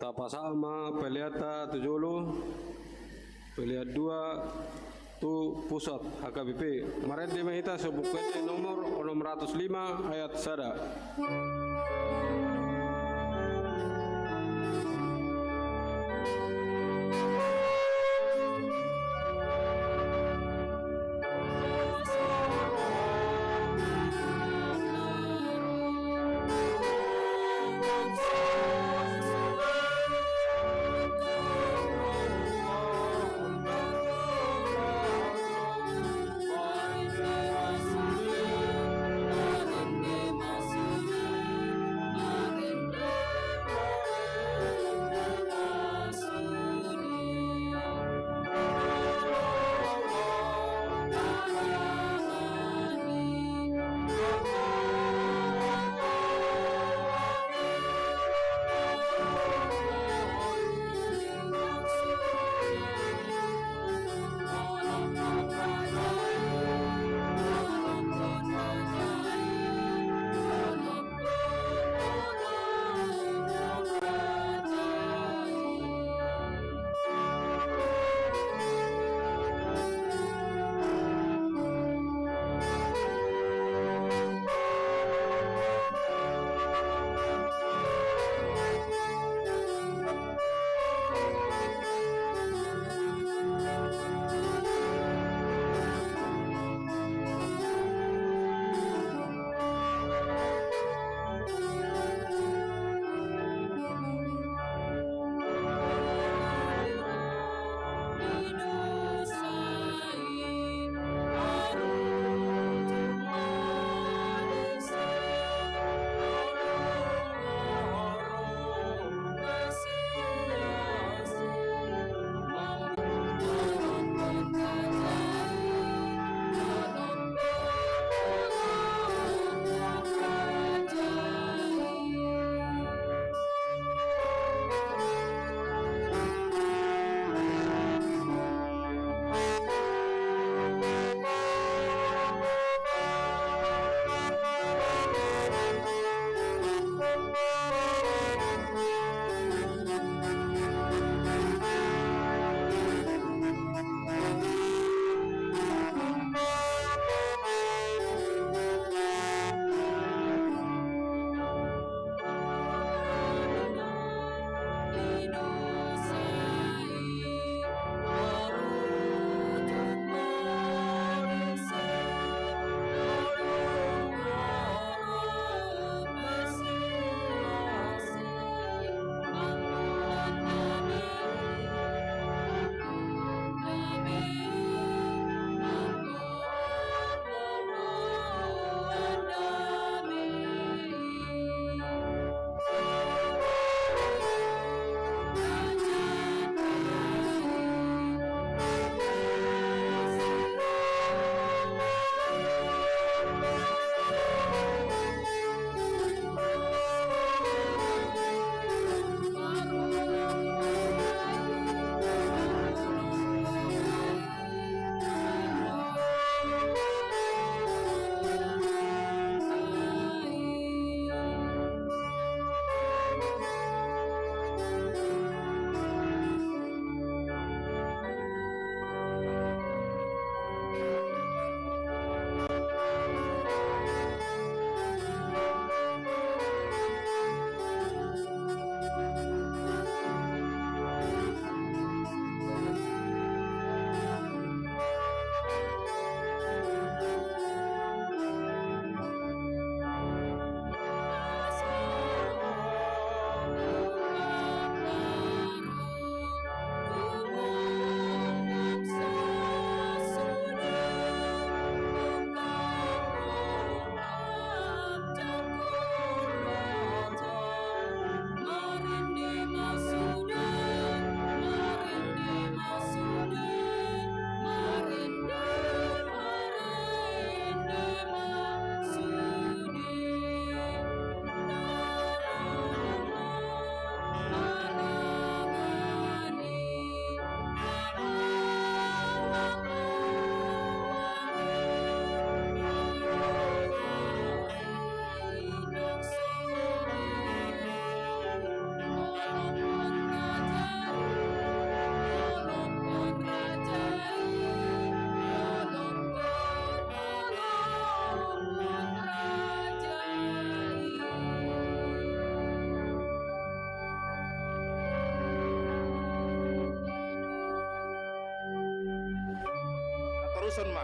Tapasahat ma peleanta tu jolo, pelean dua tu pusat H K B P. Marende ma hita sian Buku Ende nomor onom ratus lima ayat sada. Son ma.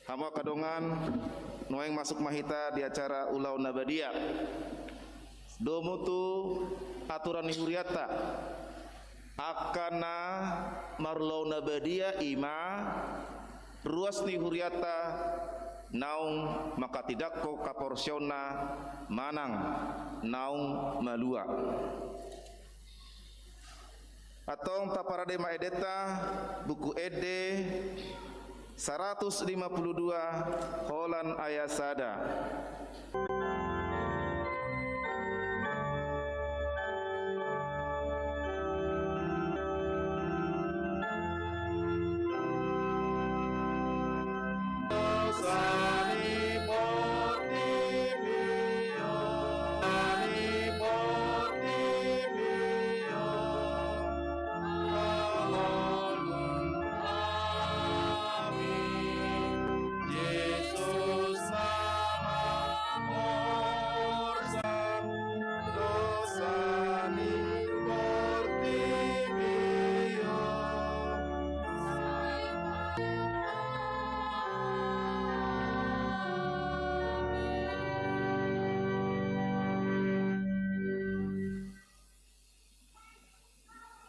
Hamu angka dongan, nuaeng masuk ma hita di acara ulaon na badia. Domu tu aturan ni hurianta, angka na marulaon na badia i ma ruas ni hurianta naung manghatindanghon haporseaonna manang naung malua. Antong taparade ma endenta, Buku Ende saratus lima pulu dua, holan ayat sada.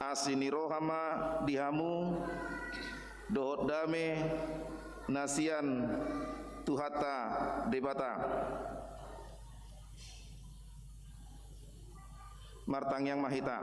Asi ni roha ma di hamu dohot dame na sian Tuhanta Debata. Martangiang ma hita.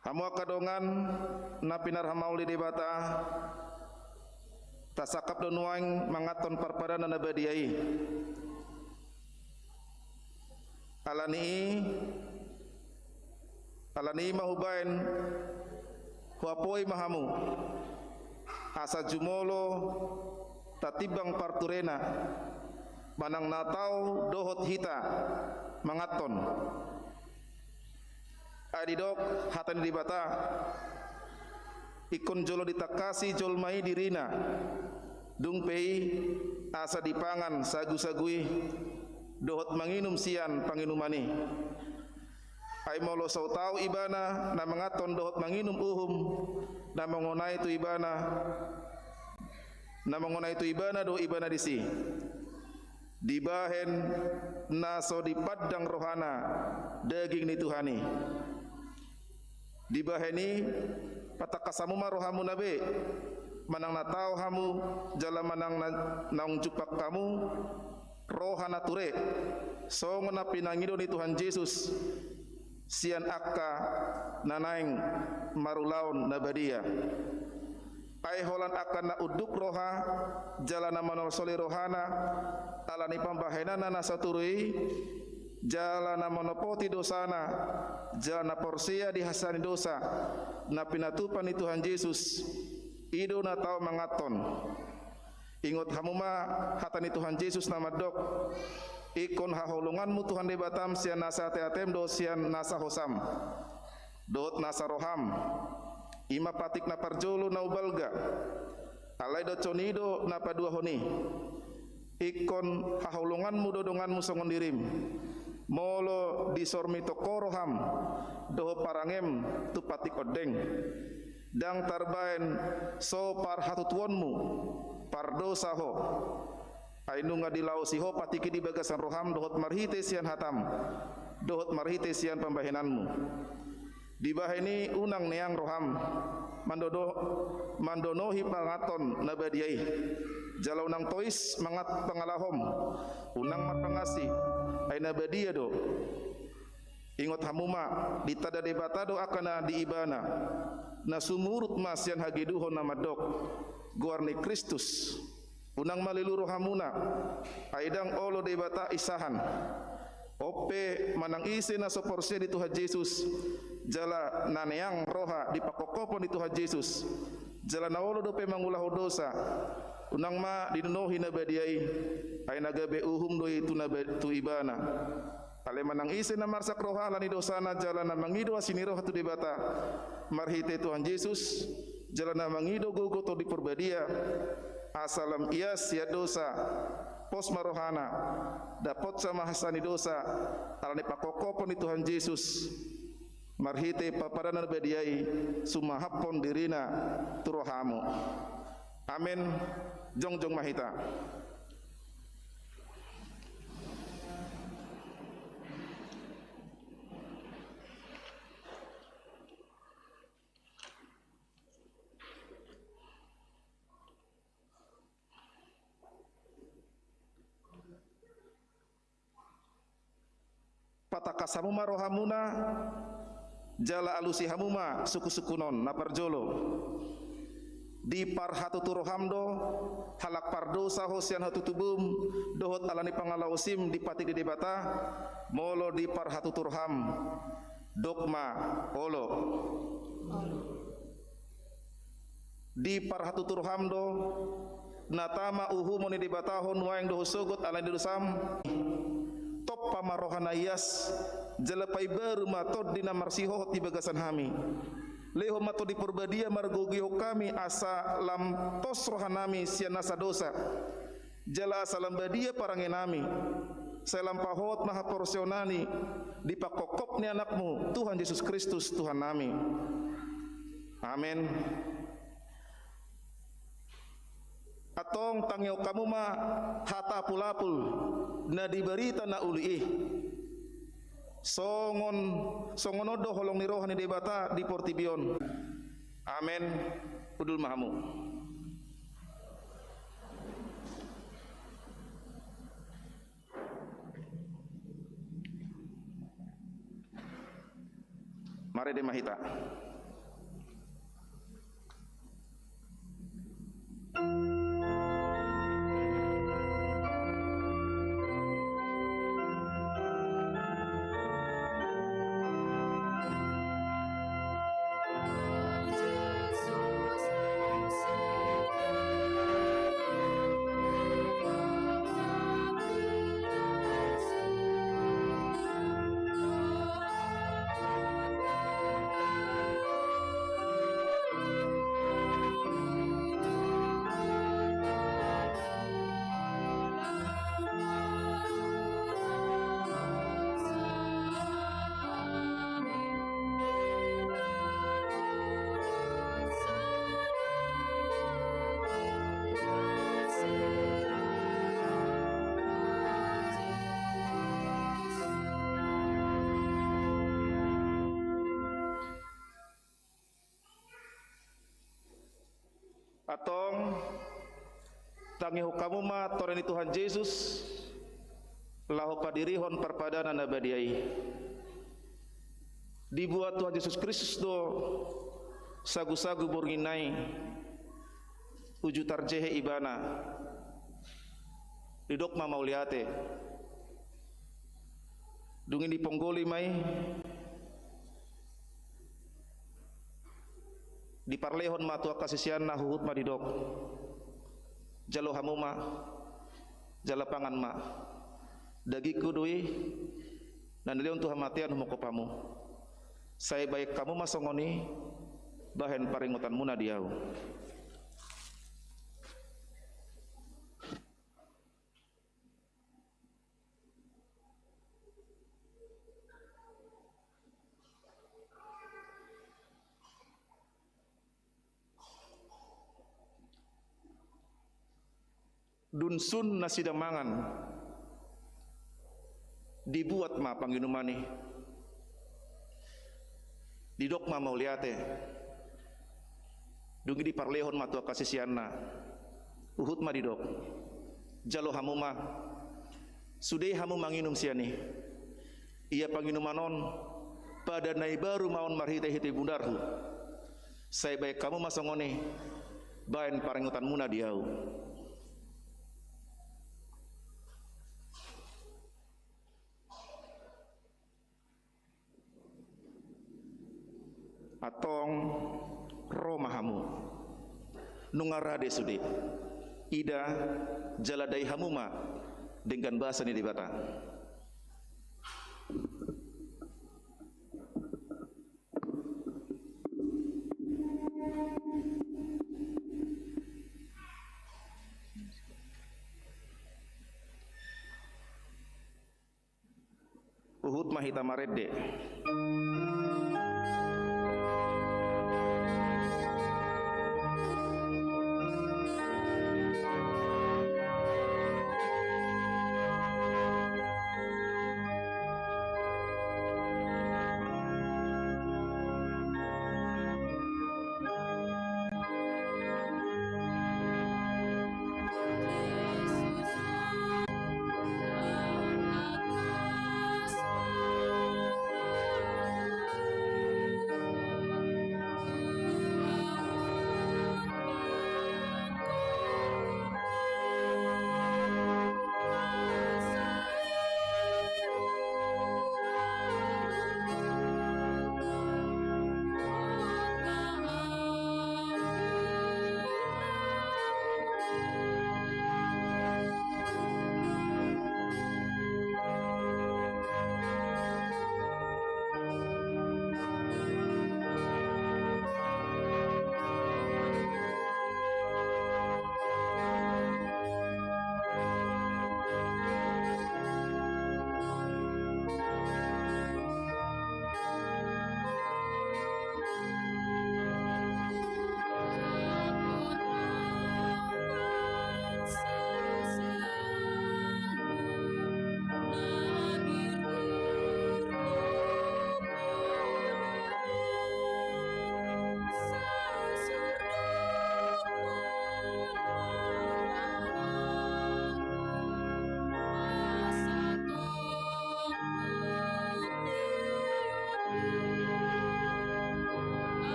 Hamu angka dongan na pinarhamauli Debata, tasangkap do nuaeng manganhon parpadanan na badia i. Alani i, alani i ma hubaen, huapoi ma hamu, asa jumolo tatimbang parturena, manang na tau dohot hita manganhon. Ai didok hata ni Debata, ingkon jolo ditangkasi jolma i dirina, dung pe i asa dipangan sagusagu i, dohot manginum sian panginuman i. Ai molo so tau ibana na manganhon dohot manginum uhum na mangonai tu ibana, na mangonai tu ibana do ibana disi, dibahen na so dipandang rohana daging ni Tuhan i. Dibahen i, patangkas hamu ma rohamuna be, manang na tau hamu jala manang na naung jumpang hamu roha na ture, songon na pinangido ni Tuhan Jesus sian angka na naeng marulaon na badia. Ai holan angka na unduk roha jala na manolsoli rohana ala ni pambahenanna na satur i, jala na manopoti dosana, jala na porsea di hasesaan ni dosa na pinatupa ni Tuhan Jesus, i do na tau manganhon. Ingot hamu ma hata ni Tuhan Jesus na mandok: Ingkon haholonganmu Tuhan Debatam sian nasa ateatem dohot sian nasa hosam dohot nasa roham. I ma patik na parjolo na umbalga. Alai dohot songon i do na paduahon i: Ingkon haholonganmu do donganmu songon dirim. Molo disormi tongko roham dohot parangem tu patik ondeng, ndang tarbaen so parhatutuonmu, pardosa ho. Ai nunga dilaosi ho patik i di bagasan roham dohot marhite sian hatam dohot marhite sian pambahenanmu. Dibahen i unang neang roham mandodo-, mandonohi panganhon na badia i, jala unang tois mangat pangalahom, unang marpangansi, ai na badia do. Ingot hamu ma, ditanda Debata do angka na di Ibana, na sumurut ma sian hageduhon na mandok: Goar ni Kristus. Unang malilu rohamuna, ai ndang olo Debata insahan. On pe manang ise na so porsea di Tuhan Jesus, jala na neang roha di pangkophopon ni Tuhan Jesus, jala na olo dope mangulahon dosa, unang ma dinonohi na badia i, ai na gabe uhum do i tu na ba-, tu ibana. Alai manang ise na marsak roha ala ni dosana jala na mangido asi ni roha tu Debata marhite Tuhan Jesus, jala na mangido gogo Tondi Parbadia, asa lam ias sian dosa, pos ma rohana, dapotsa ma hasesaan ni dosa, ala ni pangkophopon ni Tuhan Jesus, marhite paradana na badia i, sumahaphon dirina tu rohamu. Amen. Jongjong ma hita. Patangkas hamu ma rohamuna, jala alusi hamu ma sungkunsungkun on. Na parjolo, diparhatutu roham do, halak pardosa ho sian hatutubum dohot ala ni pangalaosim dipatik di Debata? Molo diparhatutu roham, dok ma: Olo. Diparhatutu roham do, na tama uhumon ni Debata ho nuaeng dohot sogot ala ni dosam? Tompa ma roha na ias, jala paimbaru ma tondi na marsihohot di bagasan hami. Lehon ma Tondi Parbadia margogoihon hami, asa lam pos rohanami sian nasa dosa, jala asa lam badia parangenami, sai lam pahot ma haporseaonnami di pangkophop ni Anakmu, Tuhan Jesus Kristus, Tuhannami. Amen. Antong tangihon hamu ma hata apulapul na di barita na uli i. Songon, songon on do holong ni roha ni Debata di portibi on. Amen. Hundul ma hamu. Marende ma hita. Antong tangihon hamu ma Tondi ni Tuhan Jesus laho padirihon parpadanan na badia i. Dibuat Tuhan Jesus Kristus do sagusagu borngin nai, uju tarjehe ibana. Didok ma mauliate. Dung i diponggoli ma i, diparlehon ma tu angka siseanna, huhut ma didok: Jalo hamu ma, jala pangan ma. Dagingku do i, na nilehon tu hamatean humongkop hamu. Sai baen hamu ma songon i bahen paringotanmuna di ahu. Dung sun nasida mangan, dibuat ma panginuman i. Didok ma mauliate. Dung i diparlehon ma tu angka siseanna, huhut ma didok: Jalo hamu ma, sude hamu manginum sian i. Ia panginuman on, pada na imbaru ma on marhitehite ibundarhu. Sai baen hamu ma songon i bahen paringotanmuna di ahu. Antong ro ma hamu. Nunga rade sude. Ida jala dai hamu ma denggan basa ni Debata. Huhut ma hita marende.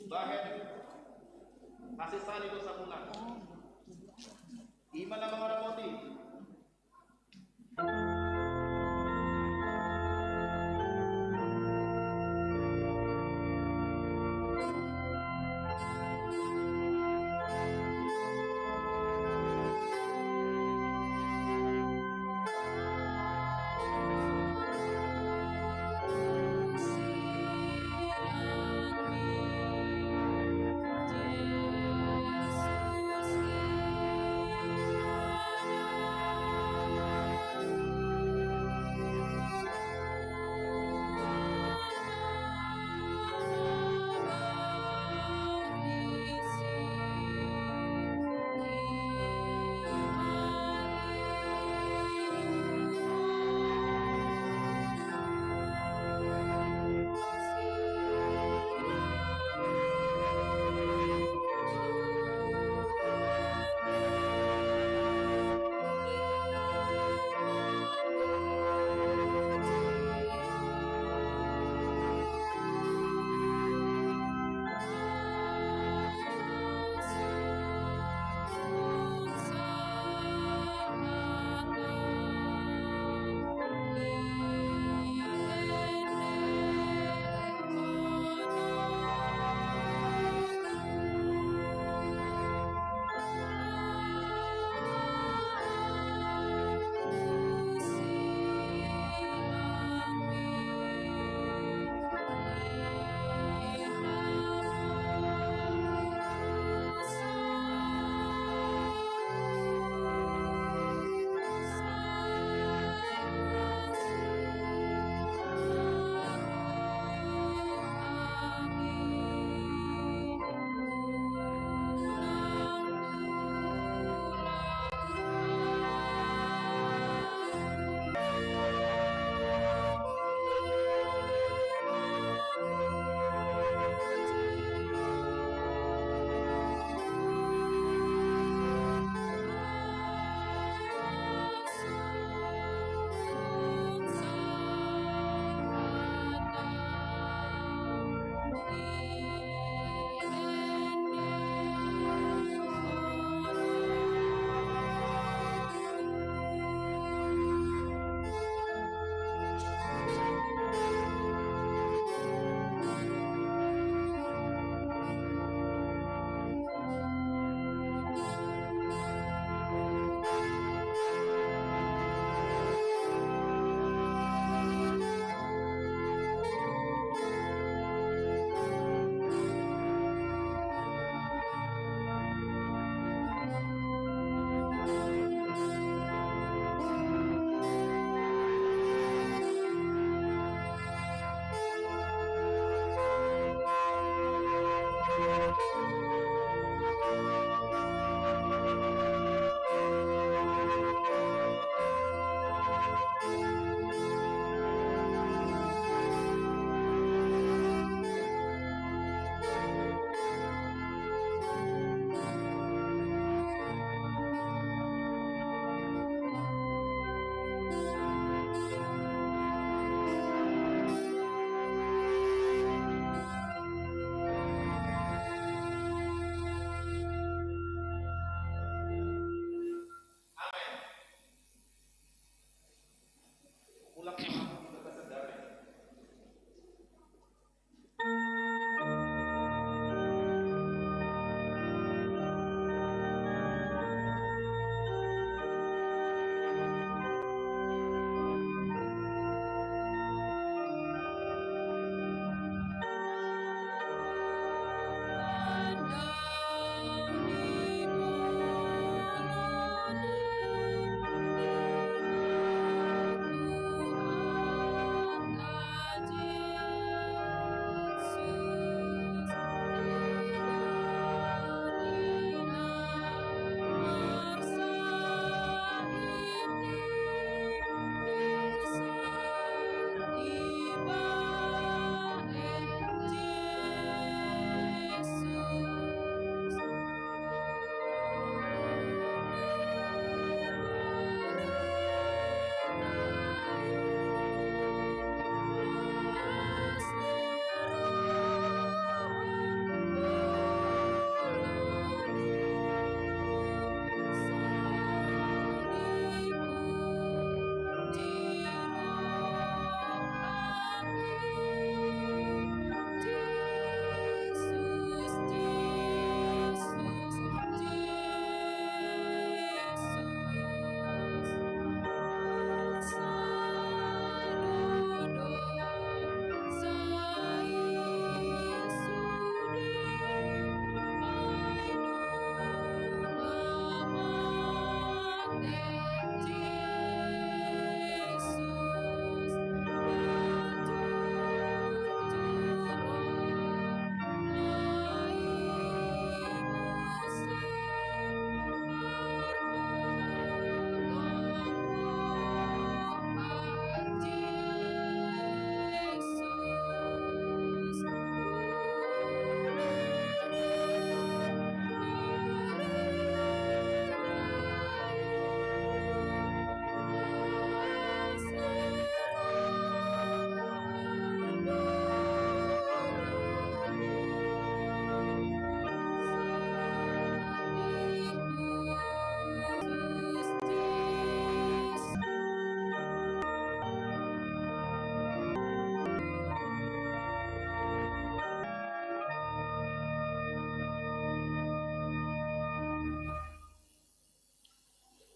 Bahen hasesaan ni dosamuna. Ima na mangaramoti.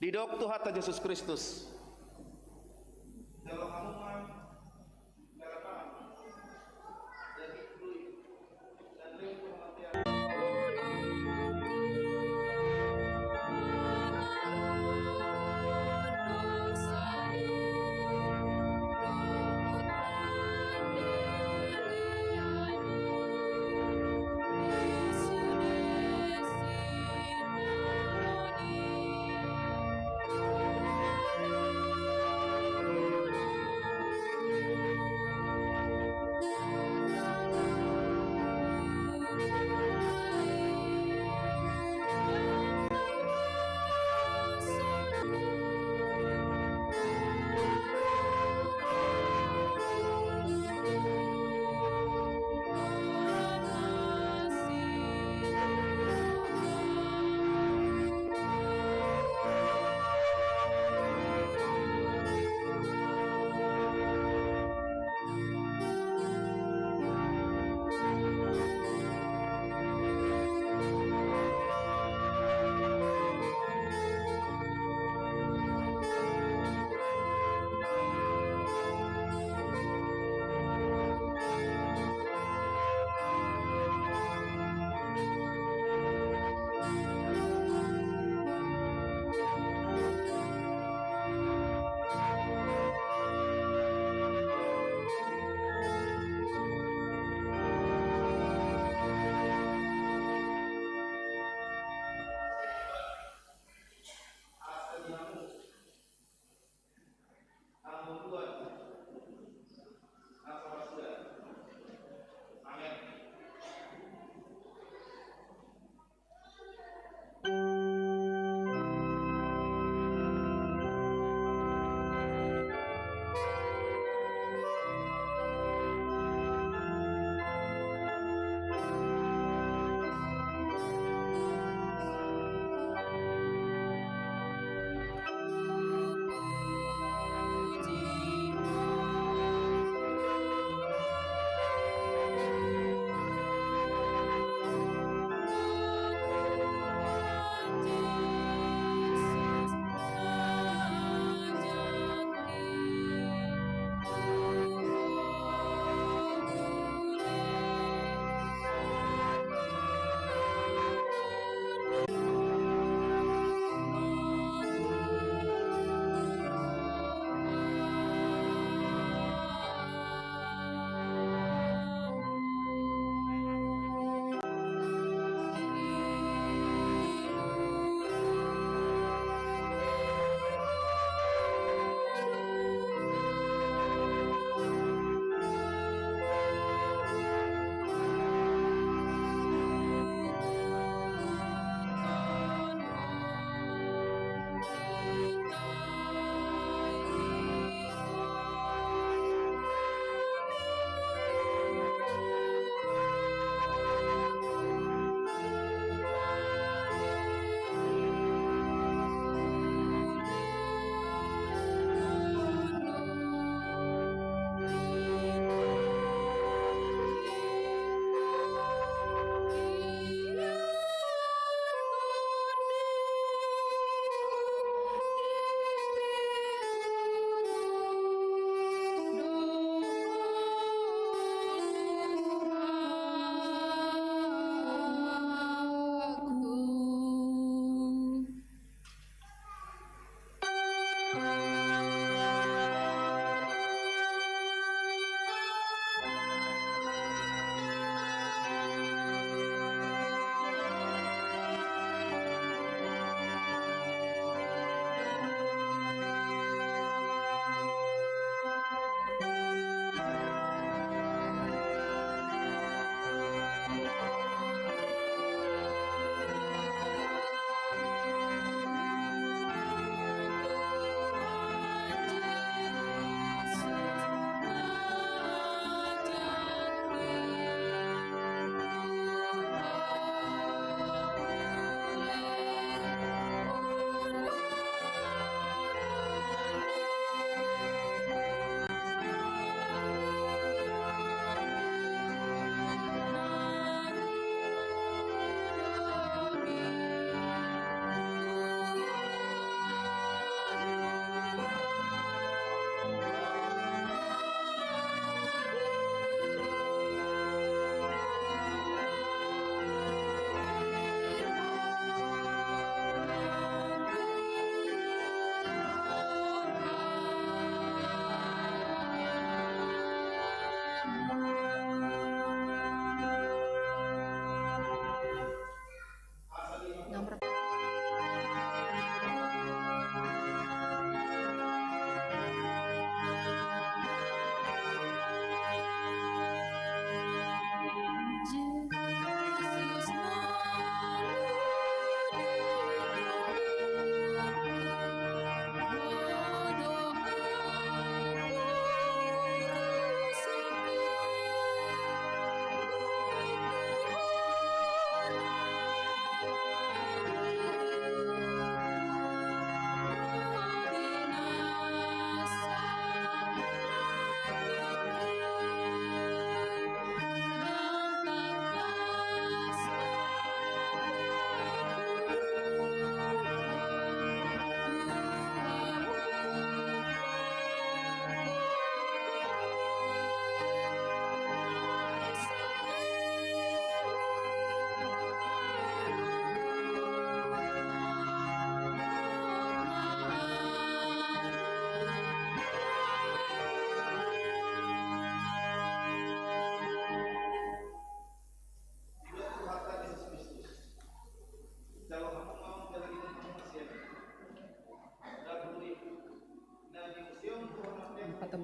Didok Tuhanta Jesus Kristus.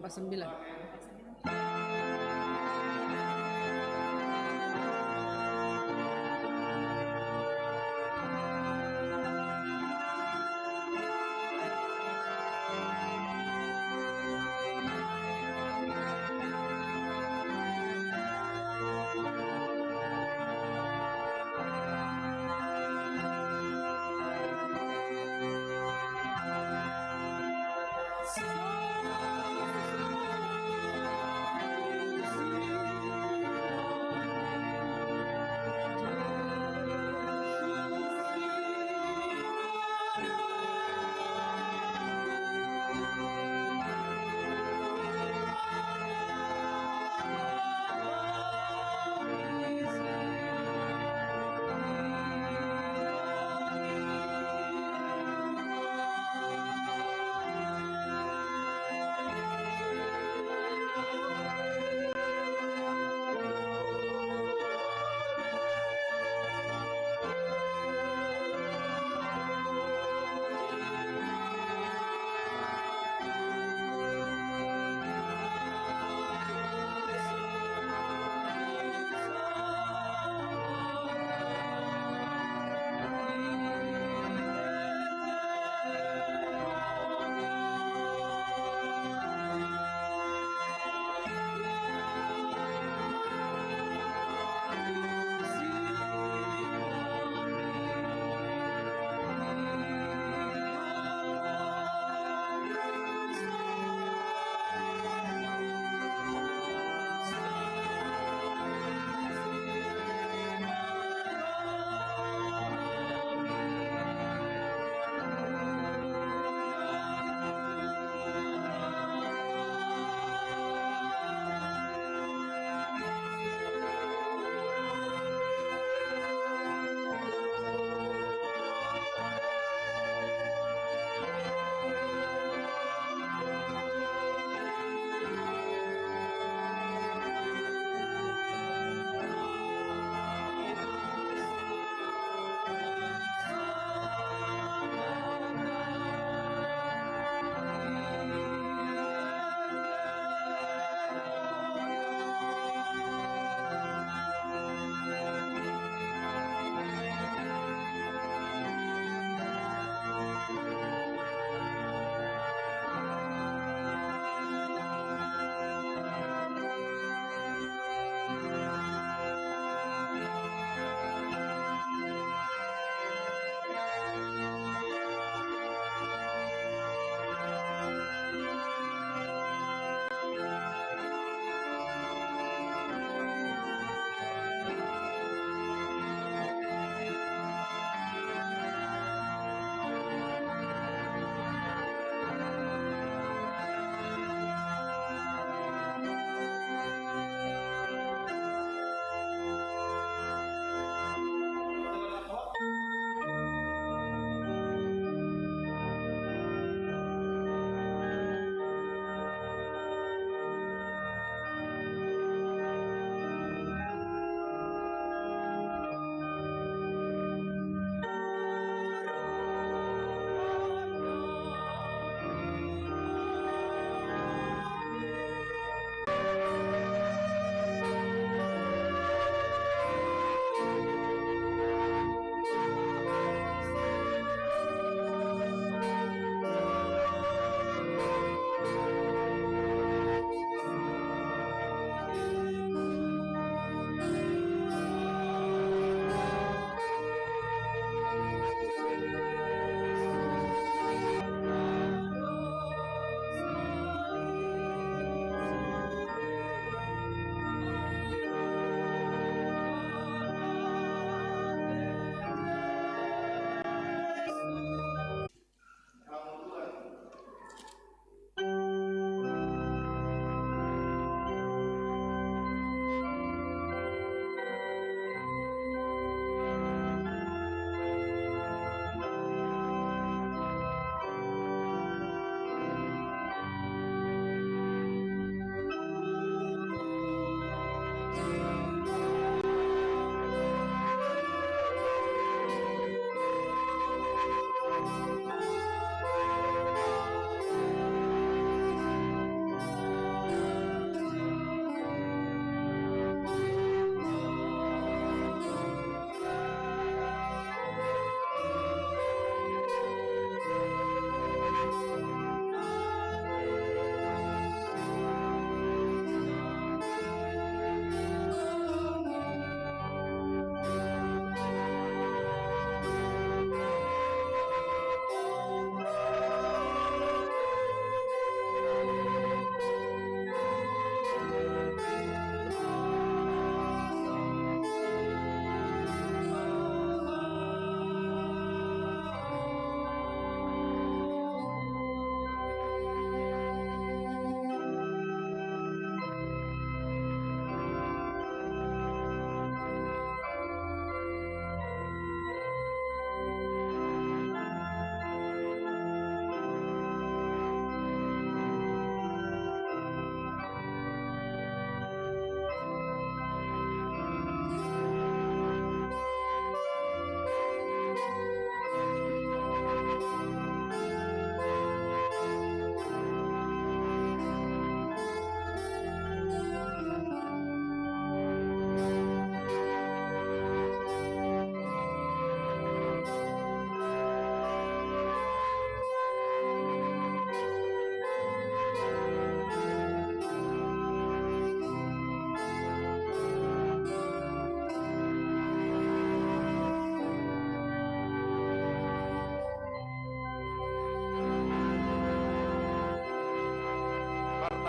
Sembilan.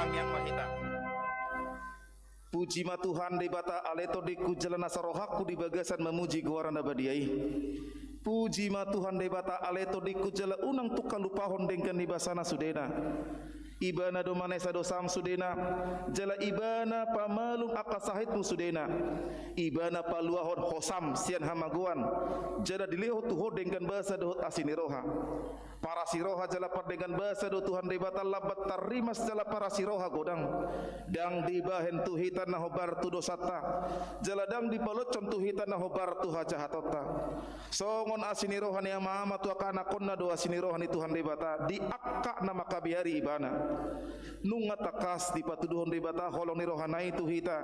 Martangiang ma hita. Puji ma Tuhan Debata, ale tondingku jala nasa rohangku di bagasan mamuji goarna na badia i. Puji ma Tuhan Debata, ale tondingku jala unang tung halupahon denggan ni basana sudena. Ibana do manesa dosam sudena, jala Ibana pamalum angka sahitmu sudena. Ibana paluahon hosam sian hamagoan, jala dilehon tu ho denggan basa dohot asi ni roha. Parasi roha jala pardenggan basa do Tuhan Debata, lambat tarrimas jala parasi roha godang. Ndang dibahen tu hita na hombar tu dosanta, jala ndang dipaloshon tu hita na hombar tu hajahatonta. Songon asi ni roha ni ama-ama tu angka anakhonna do asi ni roha ni Tuhan Debata di angka na mangkabiari Ibana. Nunga tangkas dipatuduhon Debata holong ni rohana i tu hita,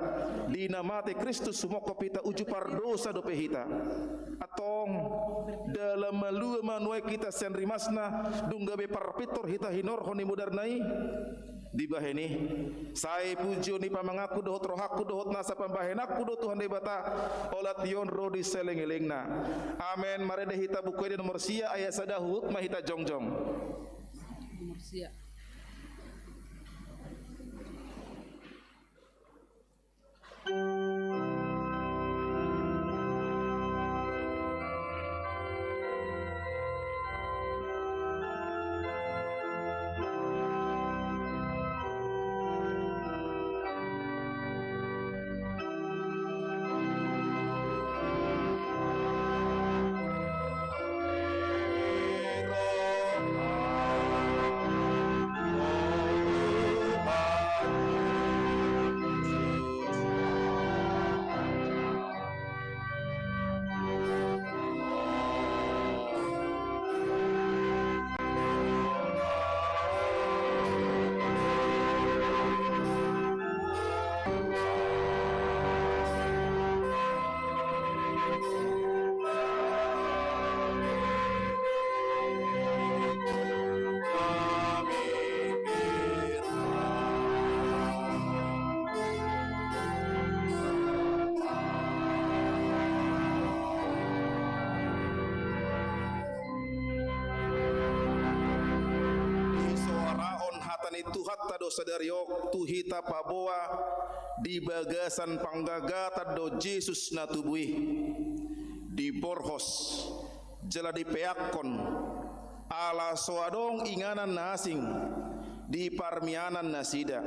di na mate Kristus humongkop hita uju pardosa dope hita. Antong, ndang malua ma nuaeng hita sian rimasna, dung gabe parpintor hita hinorhon ni mudarna i. Dibahen i, sai pujion ni pamanganku dohot rohangku dohot nasa pambahenanku do Tuhan Debata, olat i on ro di salelenglelengna. Amen. Marende hita Buku Ende nomor sia, ayat sada, huhut ma hita jongjong. Nomor sia. Disoarahon hata ni Tuhanta do sadari on tu hita paboa di bagasan panggagatan do Jesus na tubu i. Diborhos jala dipeakkon, ala so adong inganan na asing di parmianan nasida.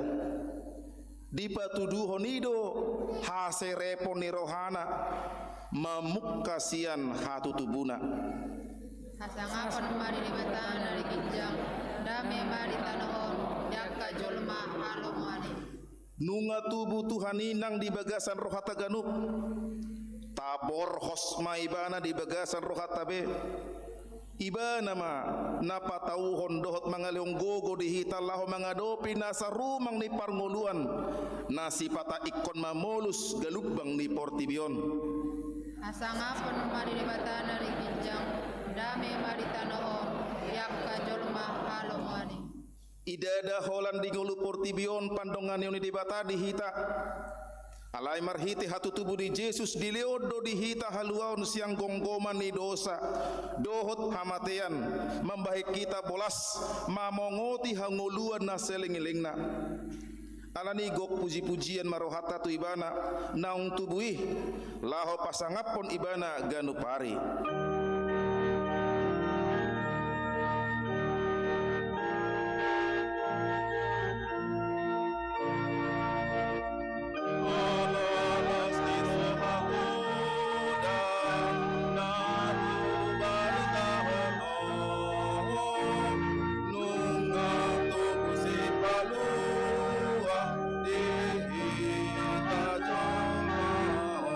Dipatuduhon i do haserepon ni rohana mamungka sian hatutubuna. Hasangapon ma di Debata na di ginjang, dame ma di tano on di angka jolma halomoan i. Nunga tubu Tuhan i nang di bagasan rohanta ganup. Taborhos ma Ibana di bagasan rohanta be. Ibana ma na patauhon dohot mangalehon gogo di hita laho mangadopi nasa rumang ni parngoluan na sipata ingkon mamolus galumbang ni portibi on. Hasangapon ma di Debata na di ginjang, dame ma di tano on di angka jolma halomoan i. Idada holan di ngolu portibi on pandonganion ni Debata di hita. Alai marhite hatutubu ni Jesus dilehon do di hita haluaon sian gomgoman ni dosa dohot hamatean, mambahen hita bolas mamongoti hangoluan na salelenglelengna. Alani i gok pujipujian ma rohanta tu Ibana naung tubu i, laho pasangaphon Ibana ganup ari. Nunga tubu Sipalua di hita jolma on.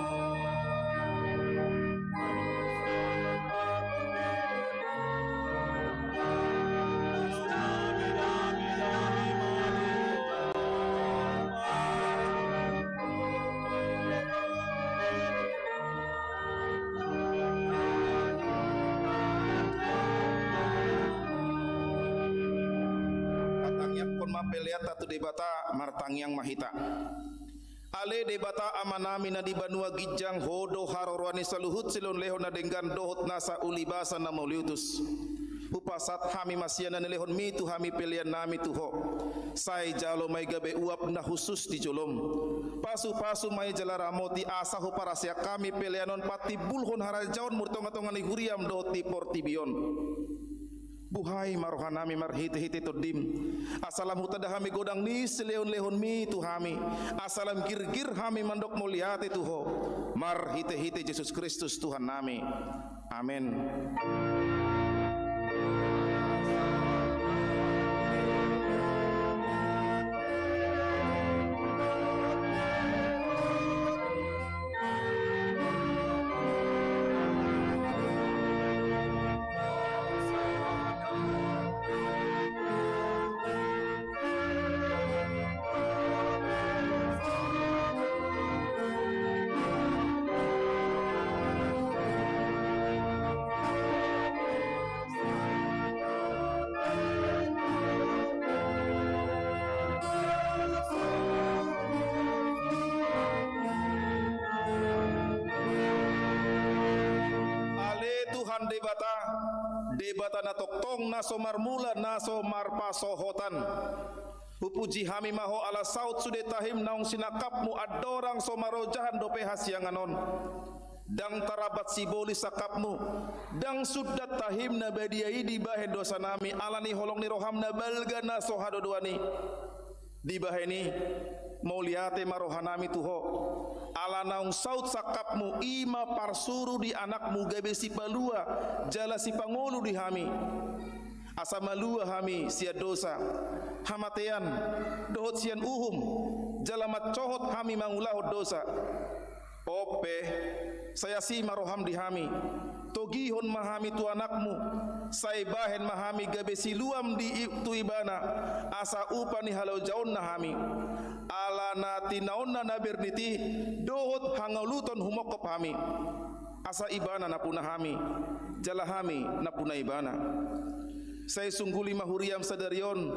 Patangiangkon ma peleanta tu Debata, martangiang ma hita. Ale Debata Amanami na di banua ginjang, Ho do haroroan ni saluhut silehonlehon na denggan dohot nasa ulibasa na mauliutus. Hupasahat hami ma sian na nilehonmi tu hami peleannami tu Ho. Sai jalo ma i gabe uap na hushus di jolom. Pasupasu ma i jala ramoti asa huparaseak hami pelean on patimbulhon harajaonmu di tongatonga ni huriam dohot di portibi on. Buhai ma rohanami marhitehite Tondim, asa lam hutanda hami godang ni silehonlehonmi tu hami, asa lam girgir hami mandok mauliate tu Ho, marhitehite Jesus Kristus Tuhannami. Amen. Ale Tuhan Debata, Debata na tongtong, na so marmula, na so marpasohotan. Hupuji hami ma Ho ala saut sude tahim naung sinangkapmu andorang so marojahan dope hasiangan on. Ndang tarambat sibolis sangkapmu, ndang sundat tahim na badia i dibahen dosanami ala ni holong ni roham na balga na so hadodoan i. Dibahen i, mauliate ma rohanami tu Ho, ala naung saut sangkapmu i ma parsuru di Anakmu gabe sipalua jala sipangolu di hami. Asa malua hami sian dosa, hamatean, dohot sian uhum, jala mancohot hami mangulahon dosa. On pe, sai asi ma roham di hami, togihon ma hami tu Anakmu, sai bahen ma hami gabe siluam di i-, tu Ibana, asa upa ni halojaonna hami. Ala na tinaonna na bernit i, dohot hangoluton humongkop hami. Asa Ibana nampuna hami, jala hami nampuna Ibana. Sai sungguli ma huriam sadari on,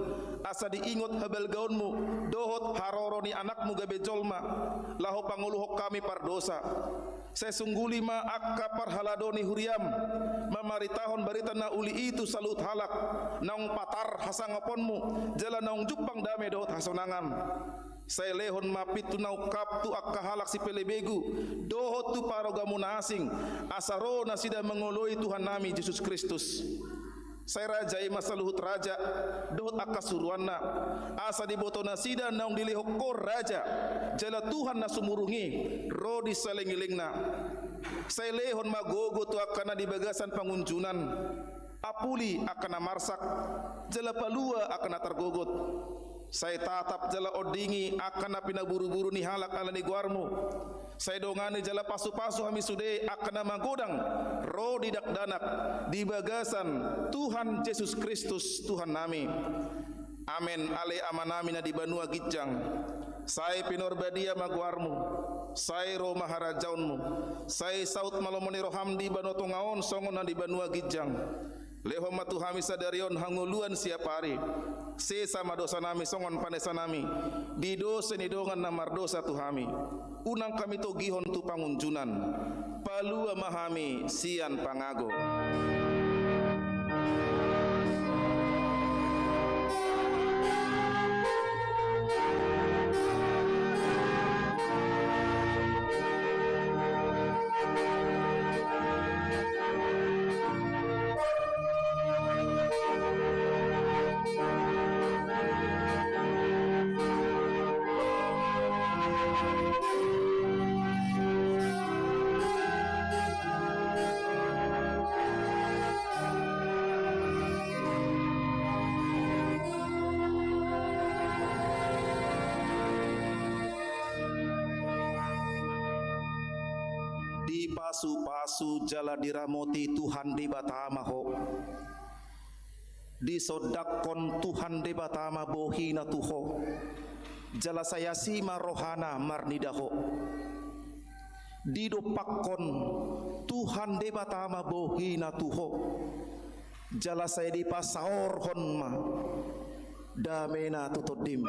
asa diingot habalgaonmu, dohot haroro ni Anakmu gabe jolma, laho pangoluhon hami pardosa. Sai sungguli ma angka parhalado ni huriam, mamaritahon barita na uli i tu saluhut halak, naung patar hasangaponmu, jala naung jumpang dame dohot hasonangan. Sai lehon ma pintu na ungkap tu angka halak sipelebegu, dohot tu parrogamu na asing, asa ro nasida mangoloi Tuhannami Jesus Kristus. Sai raja i ma saluhut raja, dohot angka suruanna, asa diboto nasida naung dilehon Ho raja, jala Tuhan na sumurung i, ro di saleleng ni lelengna. Sai lehon ma gogo tu angka na di bagasan pangunjunan, apuli angka na marsak, jala palua angka na targogot. Sai tatap jala ondingi angka na pinaburuburu ni halak ala ni goarmu. Sai dongani jala pasupasu hami sude angka na magodang ro di dakdanak di bagasan Tuhan Jesus Kristus Tuhannami. Amen. Ale Amanami na di banua ginjang, sai pinarbadia ma goarmu, sai ro ma harajaonmu, sai saut ma lomo ni roham di banua tonga on songon na di banua ginjang. Lehon ma tu hami sadari on hangoluan siapari. Sesa ma dosanami songon panesanami di dosa ni dongan na mardosa tu hami. Unang hami togihon tu pangunjunan. Palua ma hami sian pangago. Dipasupasu jala diramoti Tuhan Debata ma ho. Disondangkon Tuhan Debata ma bohina tu ho, jala sai asi ma rohana marnida ho. Didompakkon Tuhan Debata ma bohina tu ho, jala sai dipasaorhon ma damena tu tondim.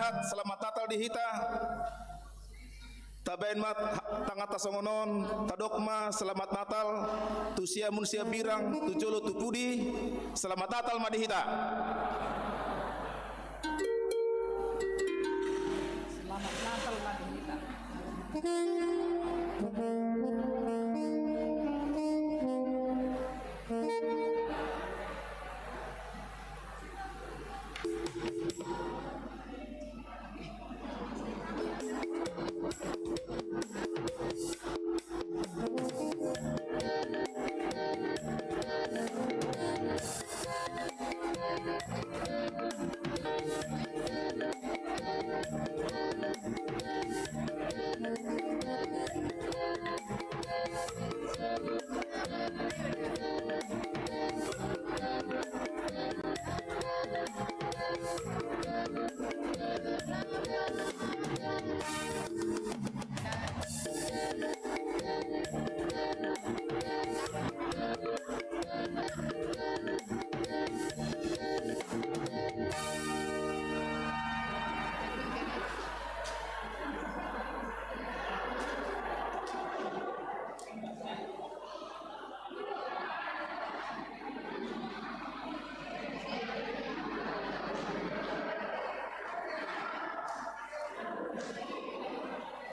Selamat Natal di hita. Tabaen ma tangihonta songon on, tadok ma selamat Natal tu siamun siabirang, tu jolo tu pudi. Selamat Natal ma di hita. Selamat Natal ma di hita.